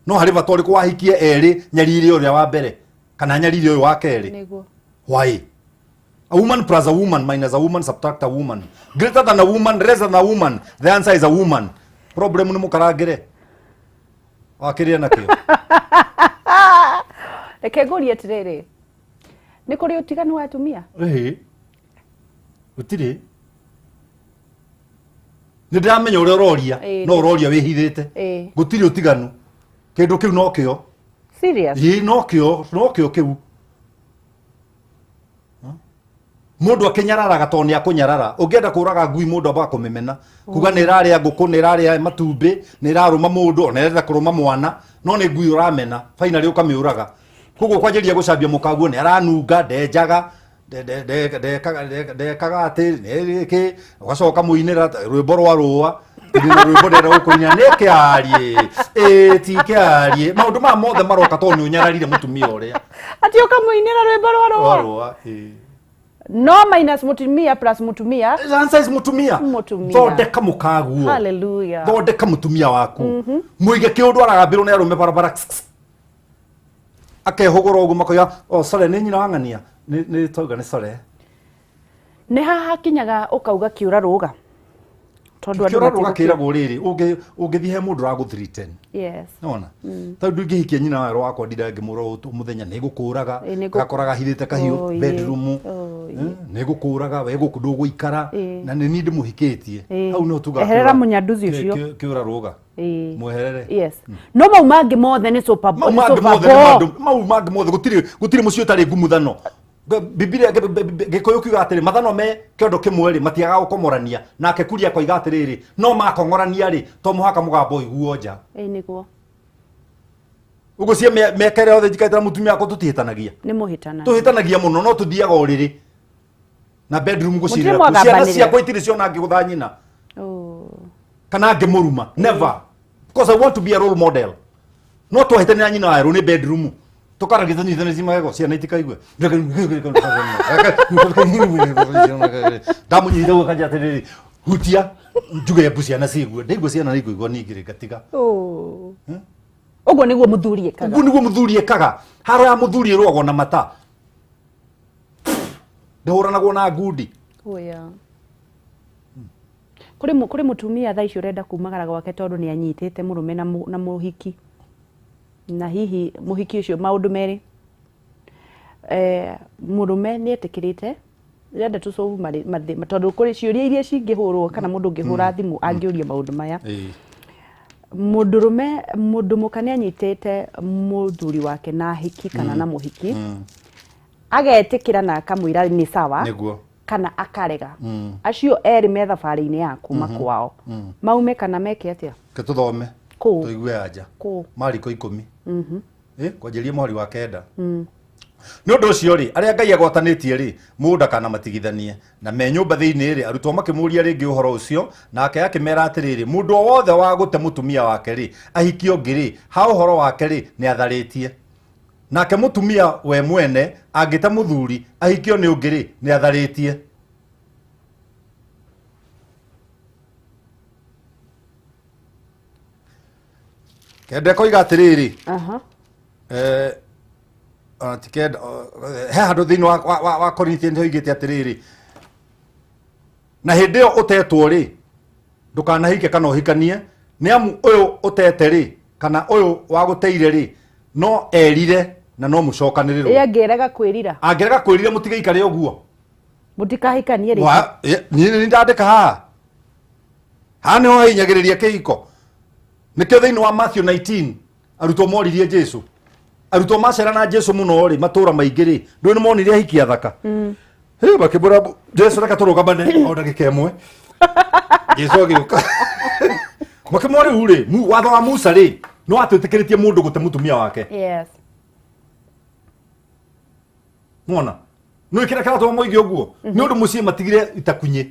No harĩ bata ũrĩkũ wahikie erĩ nyarire ũrĩa wa mbere kana nyarire ũyũ wa kerĩ? Nĩguo. Why? A woman plus a woman minus a woman subtract a woman. Greater than a woman, less than a woman. The answer is a woman. Problem nĩ mũkarangĩre. Wakĩrĩa nakĩo. Reke ngũrie atĩrĩrĩ, nĩ kũrĩ ũtiganu wa atumia? Ĩhĩ. Gũtirĩ. Nĩ ndĩramenya ũrĩa ũroria, Ĩĩ. no ũroria wĩhithĩte. Ĩĩ. Gũtirĩ ũtiganu. Kĩndũ kĩu no kĩo. Serious? Ĩĩ, no kĩo, no kĩo kĩu. Mũndũ akĩnyararaga tondũ nĩ akũnyarara. Ũngĩenda kũraga ngui mũndũ ambaga kũmĩmena. Kuga nĩ ĩrarĩa ngũkũ, nĩ ĩrarĩa matumbĩ, nĩ ĩrarũma mũndũ, ona ĩrenda kũrũma mwana, no nĩ ngui ũramena, finally ũkamĩũraga. Koguo kwanjĩrĩria gũcambia mũkaguo nĩ aranunga, ndenjaga, ndekaga atĩ, nĩ kĩ, ũgacoka mũinĩra rwĩmbo rwa rũa, ndĩ na rwĩmbo ndĩrenda gũkũinĩra, nĩ kĩarie, ĩ ti kĩarie. Maũndũ maya mothe maroka tondũ nĩ ũnyararire mũtumia ũrĩa. Atĩ ũkamũinĩra rwĩmbo rwa Rwa rũa? rũa, ĩ. No minus mũtumia plus mũtumia. The answer is mũtumia. Mũtumia. Thondeka mũkaguo. Hallelujah. Thondeka mũtumia waku. Mũige kĩũndũ aragambĩrwo nĩ arũme barabara. Akehũgũra ũguo makoiga, oh sorry, nĩ nyina wa ng'ania. Nĩ twauga nĩ sorry. Nĩ haha hakinyaga ũkauga kĩũra rũga. Tondũ andũ Kĩũra rũga matigũkĩ- kĩragwo rĩrĩ, ũngĩthiĩ he mũndũ ũragũ-threaten. Yes. Nona. Tondũ ndingĩhikia nyina wa wakwa ndinda ngĩmũra mũthenya nĩ ngũkũraga, Ĩ, nĩ ngũ- gakoraga hithĩte kahiũ Oh, ĩ. bedroom. Oh, ĩ. Nĩ ngũkũraga we gũkũ ndũgũikara Ĩ. na nĩ niĩ ndĩmũhikĩtie. Ĩ. Hau no tuga Eherera kĩũra- mũnyanduzi ũcio. kĩũra rũga. Ĩ. Mweherere. Yes. No mau mangĩ mothe nĩ super Mau nĩ mangĩ super mothe nĩ ball. maũndũ- mau mangĩ mothe gũtirĩ mũciĩ ũtarĩ ngumuthano. Bibilia Gĩkũyũ kiuga atĩrĩ mathano me kĩondo kĩmwe rĩ matiagaga gũkomorania, nake Kuria akoiga atĩrĩrĩ no makong'orania rĩ to mũhaka mũgambo ũiguo nja. Ĩ nĩguo. Ũguo cie mĩaka ĩrĩa yothe njikarĩte na mũtumia wakwa tũtihĩtanagia. Nĩ mũhĩtanagia. Tũhĩtanagia mũno no tũthiaga ũrĩrĩ. Na bedroom Mũtirĩ gũcirĩra kuo. Ciana mwagambanĩra. ciakwa itirĩ ciona ngĩgũtha nyina Oh. kana ngĩmũruma, never, because I want to be a role model. No twahĩtanĩra nyina werũ nĩ bedroom tũkaragia tũnyitane magego ciana itikaigue. Ndamũnyita ũguo kanja atĩrĩrĩ, hutia njuge mbu ciana ciigue, ndaigua ciana nĩ ikũigua, ningĩ rĩ ngatiga. Oh. Ũguo nĩguo mũthuri ekaga. Ũguo nĩguo mũthuri ekaga. Haro ya mũthuri ĩrũagwo na mata, ndĩhũranagwo na ngundi. Oh, yeah. Kũrĩ kũrĩ mũtumia thaa ici ũrenda kumagara gwake tondũ nĩ anyitĩte mũrũme na, na mũhiki, na hihi mũhiki ũcio maũndũ merĩ, mũrũme nĩ etĩkĩrĩte ndĩrenda tũcovu tondũ kũrĩ ciũria iria cingĩhũrwo kana mũndũ ũngĩhũra thimũ angĩũria maũndũ maya. Mũndũrũme, mũndũ mũka nĩ anyitĩte mũthuri wake na hiki kana na mũhiki, agetĩkĩra na akamwĩra nĩ sawa kana akarega. Acio erĩ me thabarĩ-inĩ ya kuma kwao, maume kana meke atĩa? Ke tũthome. Kũ? Tũigue anja. Kũ? Mariko 10. Kwanjĩrĩria mũhari wa 9. Nĩ ũndũ ũcio rĩ, arĩa Ngai agwatanĩtie rĩ, mũndũ ndakanamatigithanie. Na me nyũmba thĩinĩ rĩ, arutwo makĩmũũria rĩngĩ ũhoro ũcio, nake akĩmera atĩrĩrĩ, mũndũ o wothe wa gũte mũtumia wake rĩ, ahikie ũngĩ rĩ, ha ũhoro wake rĩ, nĩ atharĩtie. Nake mũtumia we mwene angĩte mũthuri ahikio nĩ ũngĩ rĩ, nĩ atharĩtie. Kenda koiga atĩrĩrĩ, ona ti 9, he handũ thĩinĩ wa Corinthians hoigĩte atĩrĩrĩ, na hĩndĩ ĩyo ũtetwo rĩ, ndũkanahike kana ũhikanie, nĩ amu ũyũ ũtete rĩ, kana ũyũ wagũteire rĩ, no erire na no mũcokanĩrĩrwo. Ĩ angĩrega kwĩrira? Angĩrega kwĩrira, mũtige ikare ũguo. Mũtikahikanie rĩngĩ. Niĩ nĩ ndandĩka haha, haha nĩho hahinyagĩrĩria kĩhiko. Nĩkĩo thĩinĩ wa Matthew 19 arutwo moririe Jesu, arutwo macera na Jesu mũno rĩ, matũra maingĩ rĩ, ndũĩ nĩ monire ahiki athaka. Hĩ, makĩmwĩra Jesu, reke tũrũgamane o ndagĩka ĩmwe. Jesu agĩũka, makĩmwĩra, rĩu rĩ, watho wa Musa rĩ, nĩ watwĩtĩkĩrĩtie mũndũ gũte mũtumia wake. Mona nä kä rä a kä ratåma moige å guo nä å ndå må ciä matigire itakunyä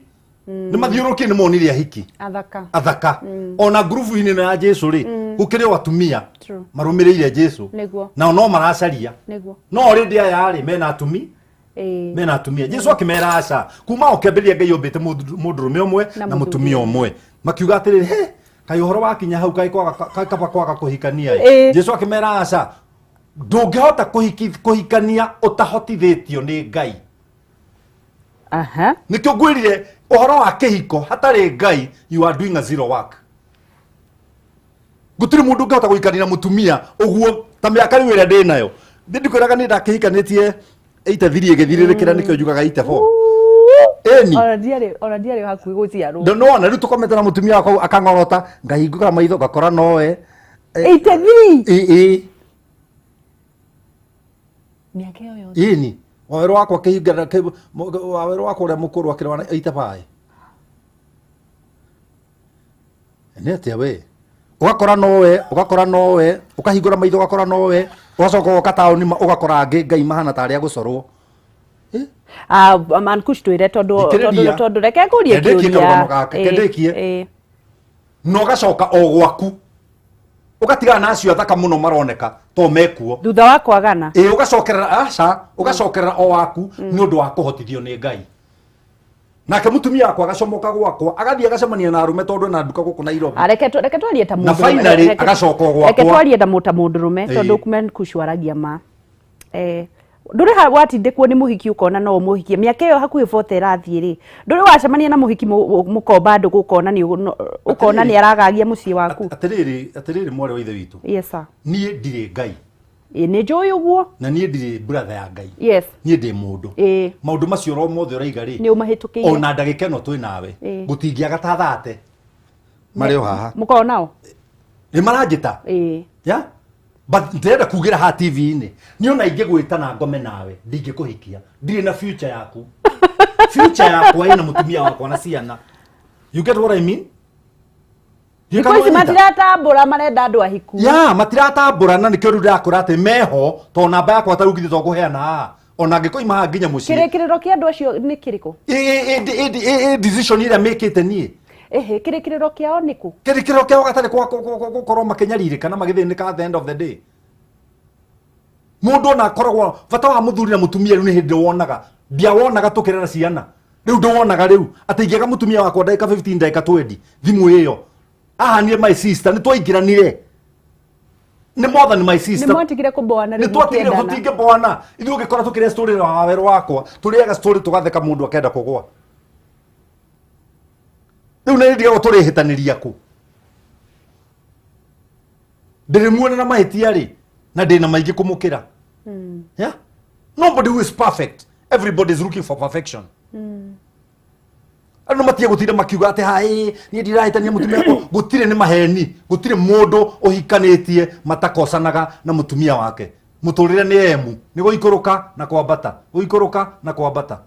nä mathiå nä monire ahiki athaka. Athaka. Ona ngurubu-inĩ ĩno ya Jesu rĩ, gũkĩrĩ o atumia marũmĩrĩire Jesu. Nao no maracaria. No already aya rĩ, mena atumi, mena atumia. Jesu akĩmera aca, kuma o kĩambĩrĩria Ngai ombĩte mũndũrũme ũmwe na na mũtumia ũmwe. Makiuga atĩrĩrĩ, he kaĩ ũhoro wakinya hau, kaĩ kaĩ kaba kwaga kũhikania ĩ. Jesu akĩmera aca, ndũngĩhota kũhikania ũtahotithĩtio nĩ Ngai. Nĩkĩo ngwĩrire ũhoro wa kĩhiko hatarĩ Ngai, you are doing a zero work. Gũtirĩ mũndũ ũngĩhota gũikania na mũtumia ũguo ta mĩaka rĩu ĩrĩa ndĩ nayo. Ndĩ ndikwĩraga nĩ ndakĩhikanĩtie 83 ĩgĩthirĩrĩkĩra, nĩkĩo njugaga 84 ĩni. Ona ndiarĩ hakuhĩ gũciarwo. Nona rĩu tũkomete na mũtumia wakwa akang'orota, ngahingũra maitho ngakora nowe. 83? Ĩ. Mĩaka ĩyo yothe? Ĩni, wawerũ wakwa kĩhinga, wawerũ wakwa ũrĩa mũkũrũ akĩrĩ wa 85. Nĩ atĩa we ũgakora nowe, ũgakora nowe, ũkahingũra maitho ũgakora nowe, ũgacoka ũgoka taũni ũgakora angĩ ngai mahana tarĩ a gũcorwo. Ah, Mankush, twĩre tondũ Thikĩrĩria. tondũ reke ngũrie Kendĩkie kĩũria. karũgano gaka, kendĩkie. Na ũgacoka o gwaku ũgatigana na acio athaka mũno maroneka to mekuo. Thutha wa kwagana. Ĩ, ũgacokerera, aca, ũgacokerera o waku nĩ ũndũ wa kũhotithio nĩ Ngai. Nake mũtumia wakwa agacomoka gwakwa, agathiĩ agacemania na arũme tondũ ena nduka gũkũ Nairobi. Ah, reke twarie ta Na mũndũrũme. finally, agacoka o gwakwa. Reke twarie ta mũndũrũme tondũ Mankush waragia ma, ndũrĩ watindĩkwo nĩ mũhiki ũkona no ũmũhikie mĩaka ĩyo hakuhĩ 40 ĩrathiĩ rĩ, ndũrĩ wacemania na mũhiki mũkomba ndũgũ ũkona nĩ ũkona nĩ aragagia mũciĩ waku? Atĩrĩrĩ, atĩrĩrĩ, mwarĩ wa ithe witũ, Yes sir. Niĩ ndirĩ Ngai. Ĩ, nĩ njũĩ ũguo. Na niĩ ndirĩ brother ya Ngai. Niĩ ndĩ mũndũ. Maũndũ macio oro mothe ũraiga rĩ, Nĩ ũmahĩtũkĩire. Ona ndagĩka ĩno twĩ nawe, gũtingĩaga ta thate marĩ o haha. Mũkorwo nao. Nĩ maranjĩta. Ya, but ndĩrenda kugĩra haha TV-inĩ, niĩ ona ingĩgwĩta na ngome nawe, ndingĩkũhikia. Ndirĩ na future yaku. Future yakwa ĩna mũtumia wakwa na ciana. You get what I mean? Ndiũĩ Thikũ kana ici wanyita. matiratambũra, marenda andũ ahiku. Ya, matiratambũra, na nĩkĩo rĩu ndĩrakũra atĩ meho, tondũ namba yakwa ta rĩu githĩ to kũheana haha. Ona angĩkoima haha nginya mũciĩ. Kĩrĩkĩrĩro kĩa andũ acio nĩ kĩrĩkũ? Ĩ decision ĩrĩa mĩkĩte niĩ. Ĩhĩ, kĩrĩkĩrĩro kĩao nĩ kũ? Kĩrĩkĩrĩro kĩao gatarĩ gũkorwo makĩnyarirĩka na magĩthĩnĩka at the end of the day. Mũndũ ona akoragwo bata wa mũthuri na mũtumia rĩu nĩ hĩndĩ wonaga. Ndiawonaga tũkĩrera ciana. Rĩu ndĩwonaga rĩu atĩ ingĩaga mũtumia wakwa ndagĩka 15 ndagĩka 20 thimũ ĩyo. Ahanire my sister nĩ twaingĩranire. Nĩ more than my sister. Nĩ mwatigire kũboana rĩu mũkĩendana. Nĩ twatigire tũtingĩboana. Ithuĩ ũngĩkora tũkĩrĩa story na wawerũ wakwa, tũrĩaga story tũgatheka mũndũ akenda kũgwa. Rĩu nĩ ndigagwo tũrĩhĩtanĩria kũ. Ndĩrĩmuona na mahĩtia rĩ, na ndĩna maingĩ kũmũkĩra. Yeah? Nobody who is perfect. Everybody is looking for perfection. Andũ matige gũtinda makiuga atĩ haĩ niĩ ndirahĩtania mũtumia wakwa. Gũtirĩ, nĩ maheni. Gũtirĩ mũndũ ũhikanĩtie matakosanaga na mũtumia wake. Mũtũrĩre nĩ emu, nĩ gũikũrũka na kwambata, gũikũrũka na kwambata.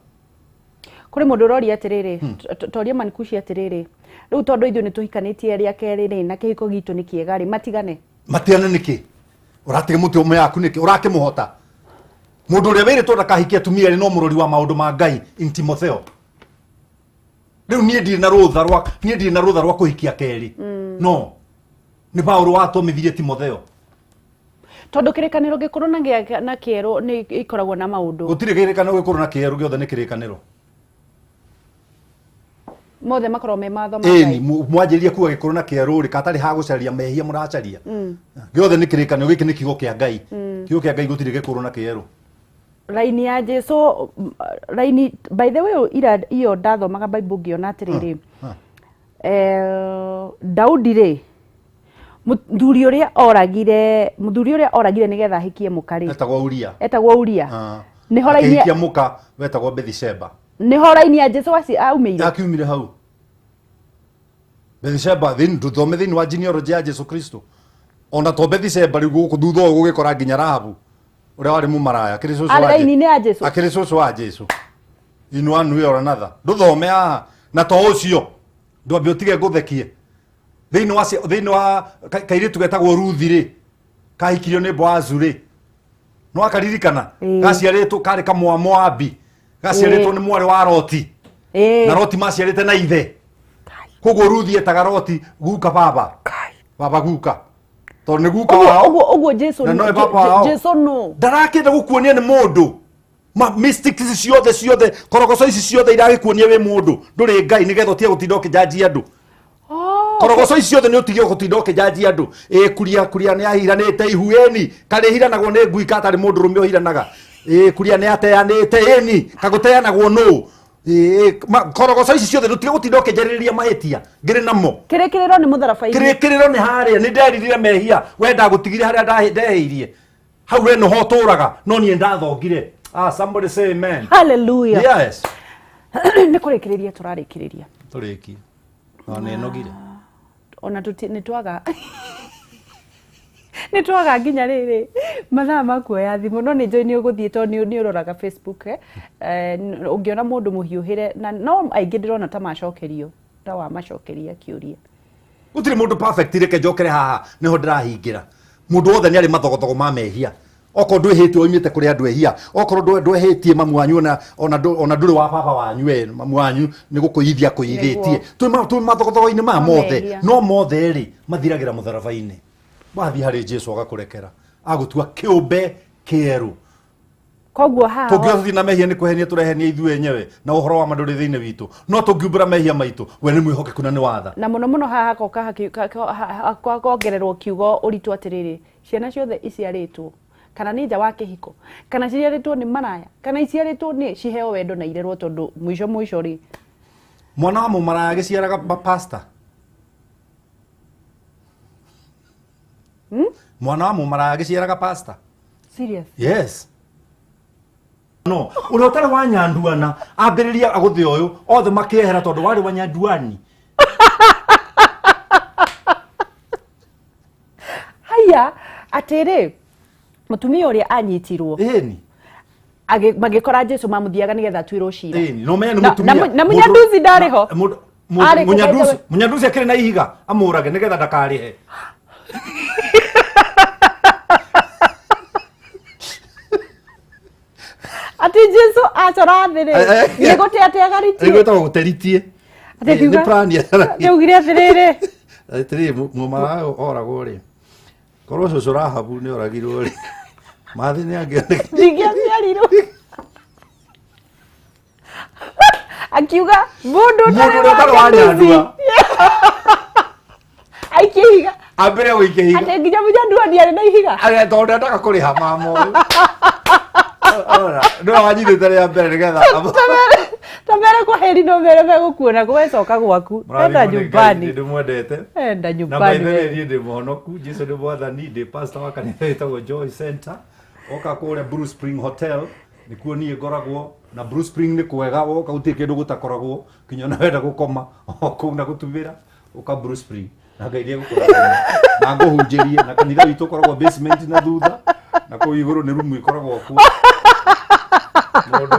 Kũrĩ mũndũ ũroria atĩrĩrĩ, toria Mankushi atĩrĩrĩ, rĩu tondũ ithuĩ nĩ tũhikanĩtie rĩa kerĩ rĩ, na kĩhiko gitũ nĩ kĩega rĩ, matigane? Matigane nĩkĩ? Ũratiga mũtumia yaku nĩkĩ? Ũrakĩmũhota? Mũndũ ũrĩa wĩrĩtwo ndakahikie atumia erĩ no mũrori wa maũndũ ma Ngai in Timotheo. Rĩu niĩ ndirĩ na rũtha rwa, niĩ ndirĩ na rũtha rwa kũhikia kerĩ. No nĩ Paulo watũmithirie Timotheo. Tondũ kĩrĩkanĩro gĩkũrũ na gĩa na kĩerũ nĩ ikoragwo na maũndũ. Gũtirĩ kĩrĩkanĩro gĩkũrũ na kĩerũ, gĩothe nĩ kĩrĩkanĩro. Mothe makoragwo me matho ma Ĩni, Ngai. Mwanjĩrĩria kuga gĩkũrũ na kĩerũ rĩ, katarĩ ha gũcaria mehia mũracaria. Gĩothe nĩ kĩrĩkanĩro, gĩkĩ nĩ kiugo kĩa Ngai. Kiugo kĩa Ngai gũtirĩ gĩkũrũ na kĩerũ. Raini ya Jesu, raini, by the way, ira iyo ndathomaga Bible ngĩona atĩrĩrĩ, Daudi rĩ, mũthuri ũrĩa oragire, mũthuri ũrĩa oragire nĩgetha ahikie mũka rĩ, Etagwo Uria. Etagwo Uria. Nĩho raini Akĩhikia mũka wetagwo Bethsheba. Nĩho raini ya Jesu aumĩire. Akiumire hau. Bethsheba, thĩinĩ ndũthome thĩinĩ wa genealogy ya Jesu Kristo. Ona to Bethsheba rĩu gũkũ thutha ũyũ gũgĩkora nginya Rahabu ũrĩa warĩ mũmaraya akĩrĩ cũcũ Arĩ wa raini-inĩ ya Jesu. Akĩrĩ cũcũ wa Jesu. In one way or another. Ndũthome haha na to ũcio ndwambe ũtige ngũthekie. Thĩinĩ wa thĩinĩ wa kairĩtu getagwo Ruthi rĩ, kahikirio nĩ Boazu rĩ, no akaririkana gaciarĩtwo karĩ kamwa Moabi, gaciarĩtwo nĩ mwarĩ wa Loti, na Loti maciarĩte na ithe. Koguo Ruthi etaga Loti guka baba, baba guka, tondũ nĩ guka wao. Ũguo ũguo Jesu Na nowe baba wao. Jesu no Ndarakĩenda gũkuonia nĩ mũndũ. Ma mystics ici ciothe ciothe, korogoco ici ciothe iragĩkuonia wĩ mũndũ, ndũrĩ Ngai, nĩgetha ũtige gũtinda ũkĩnjanjia andũ. Korogoco ici ciothe nĩ ũtige gũtinda ũkĩnjanjia andũ. Ĩ kuria kuria nĩ ahiranĩte ihu ĩni, karĩ hiranagwo nĩ ngui katarĩ mũndũ rũme ũhiranaga. Ĩ kuria nĩ ateanĩte ĩni, kagũteanagwo nũ? Ĩ korogoco ici ciothe ndũtige gũtinda ũkĩnjarĩrĩria mahĩtia ngĩrĩ namo. Kĩrĩkĩrĩro nĩ mũtharaba-inĩ. Kĩrĩkĩrĩro nĩ harĩa, nĩ nderirire mehia, we ndagũtigire harĩa ndehĩirie. Hau we nĩho ũtũraga, no niĩ ndathongire. Somebody say amen. Hallelujah. Yes. Nĩ kũrĩkĩrĩria tũrarĩkĩrĩria. Tũrĩkie. No nĩ nogire. Ona tũti nĩ twaga. Nĩ twaga nginya rĩrĩ mathaa ma kuoya thimũ, no nĩ njũĩ nĩ ũgũthiĩ tondũ nĩ ũroraga Facebook, ũngĩona mũndũ mũhiũhĩre, na no aingĩ ndĩrona ta macokerio, ta wamacokeria kĩũria. Gũtirĩ mũndũ perfect, reke njokere haha nĩho ndĩrahingĩra. Mũndũ wothe nĩ arĩ mathogothogo ma mehia. Okorwo ndwĩhĩtie oimĩte kũrĩ andũ ehia, okorwo ndwehĩtie mamu wanyu ona ndũrĩ wa baba wanyu, we mamu wanyu nĩ gũkũithia akũithĩtie. Nĩguo. Twĩ mathogothogo-inĩ maya Ma mothe, mehia. no mothe rĩ mathiragĩra mũtharaba-inĩ. Wathiĩ harĩ Jesu agakũrekera, agũtua kĩũmbe kĩerũ. Koguo haha tũngĩothiĩ na mehia nĩ kwehenia tũrehenia ithuĩ enyewe, na ũhoro wa ma ndũrĩ thĩinĩ witũ. No tũngiumbũra mehia maitũ, we nĩ mwĩhokeku na nĩ watha. Na mũno mũno haha hagoka hakongererwo kiugo ũritũ atĩrĩrĩ, ciana ciothe iciarĩtwo kana nĩ nja wa kĩhiko, kana ciarĩtwo nĩ maraya, kana iciarĩtwo nĩ ciheo wendo na irerwo, tondũ mũico mũico rĩ mwana wa mũmaraya agĩciaraga pastor. Mwana wa mũmaraya agĩciaraga pastor. Serious? Yes. No, ũrĩa ũtarĩ wa nyanduana ambĩrĩria agũthĩ ũyũ othe makĩehera tondũ warĩ wa nyanduani. Haya, atĩrĩ, mũtumia ũrĩa anyitirwo. Ĩni. Magĩkora Jesu mamũthiaga nĩgetha atuĩrwo cira. Ĩni, no menye nĩ Na mũtumia. na mũnyanduzi ndarĩ ho. Arĩ kũ, by the way? Mũnyanduzi akĩrĩ na ihiga amũrage nĩgetha ndakarĩhe. Atĩ Jesu acora thĩ rĩ, Eh, eh. nĩ gũte ategaritie. Ĩgwĩtagwo gũteritie. Atĩ akiuga- Nĩ plan Nĩ augire atĩrĩrĩ, Atĩrĩrĩ, mũmaraya oragwo rĩ, korwo cũcũ Rahabu nĩ oragirwo rĩ, mathĩ nĩ angĩonekire. ndingĩaciarirwo. Akiuga mũndũ Mũndũ ũrĩa ũtarĩ wa Nyandua aikie ihiga. Ambĩre gũikia ihiga. Atĩ nginya mũnyanduo ndiarĩ na ihiga. Arĩa tondũ ndendaga kũrĩha mama ũyũ. Ora, nĩwe wanyitĩte rĩa mbere nĩgetha Ta mere kwa heri no mere megũkuona gwecoka gwaku. Enda Mũrathimwo nĩ Ngai, nyumbani. nĩ ndĩmwendete. Enda Na by nyumbani. the way we. niĩ ndĩ mũhonoku, Jesu nĩ mwathani, ndĩ pastor wa kanitha ĩtagwo Joy Center. Oka kũrĩa Blue Spring Hotel, nĩkuo niĩ ngoragwo, na Blue Spring nĩ kwega, woka gũtirĩ kĩndũ gũtakoragwo, kinya ona wenda gũkoma, o kũu na gũtumĩra, ũka Blue Spring. Na Ngai nĩegũkũrathima. Na ngũhunjĩrie, na kanitha witũ ũkoragwo basement na thutha, na kũu igũrũ nĩ rumu ĩkoragwo kuo. Mũndũ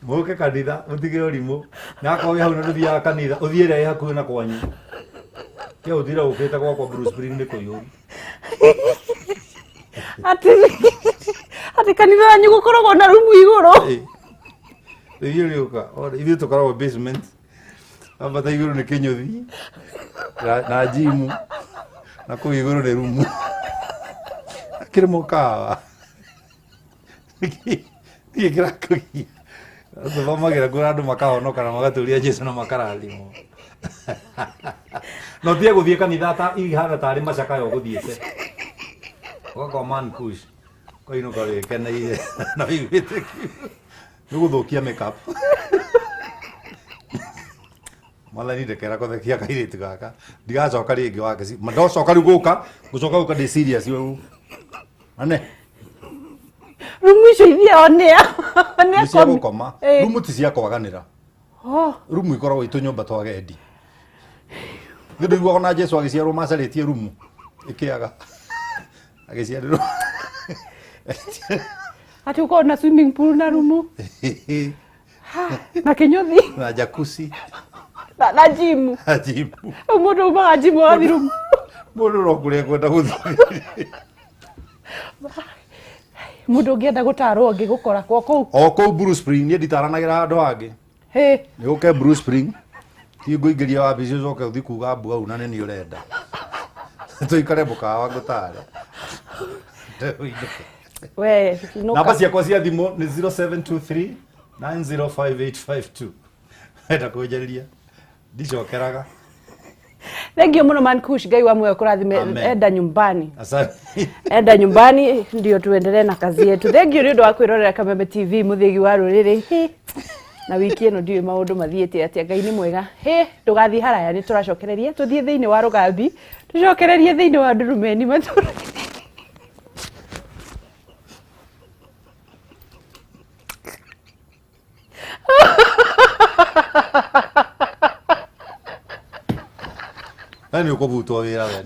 mũke kanitha mũtige ũrimũ na akorwo wĩ hau na ndũthiaga kanitha ũthiĩ ĩrĩa ĩ hakuhĩ na kwanyu ke ũthire ũkĩte gwakwa Bruce Spring nĩ kũiyũru. Atĩ kanitha wanyu gũkoragwo na rumu igũrũ. Ithuĩ rĩũka ithuĩ tũkoragwo basement ambata igũrũ nĩ kĩnyũthi na jimu na kũu igũrũ nĩ rumu akĩrĩ mũkawa nĩkĩ kĩrakũgia tũthomagĩra kũrĩa andũ makahonoka na magatũria Jesu na makarathimwo no tie gũthiĩ kanitha ta ihana tarĩ macakaya ũgũthiĩte ũgakwa man push koinũka wĩkeneire na wĩiguĩte kiu nĩ gũthũkia makeup. Mwathani ndekera kũthekia kairĩtu gaka ndigacoka rĩngĩ wake ndocoka rĩu gũka ngũcoka gũka ndĩ serious rĩu ane. Rumu icio ithiao nĩa? Nĩ cia gũkoma, rumu ti cia kwaganĩra. Rumu ikoragwo itũnyũmba twa gendi. Nĩ ndũiguaga ona Jesu agĩciarwo macarĩtie rumu ĩkĩaga agĩciarĩrwo. Atĩ ũkorwo na swimming pool na rumu na kĩnyũthi na jacuzzi na gym. Na gym. Rĩu mũndũ umaga gym agathiĩ rumu. Mũndũ no kũrĩa kwenda gũthiĩ. Mũndũ ũngĩenda gũtarwo angĩgũkora kwa kũu? O kũu Blue Spring, niĩ nditaranagĩra handũ hangĩ. Hĩ. Nĩ ũke Blue Spring, ti ngũingĩria wabici ũcoke ũthiĩ kuga mbu au na nĩ niĩ ũrenda tũikare mũkawa ngũtare. Ũinũke. We inũka. Namba ciakwa cia thimũ nĩ 0723 905852. Wenda kũnjarĩria ndicokeraga. Thank you mũno man Kush, Ngai wa muoyo kũrathime. Amen. Enda nyumbani. Asante. Enda nyumbani ndio tuendelee na kazi yetu. Thank you nĩ ũndũ wa kwĩrorera Kameme TV, mũthĩgi wa rũrĩrĩ. Hĩ. Na wiki ĩno ndiũĩ maũndũ mathiĩte atĩa. Ngai nĩ mwega. Hĩ, ndũgathiĩ haraya, nĩ tũracokereria tũthiĩ thĩinĩ wa rũgambi, tũcokererie thĩinĩ wa ndurumeni matũra. Na nĩ ũkũbutwo wĩra we.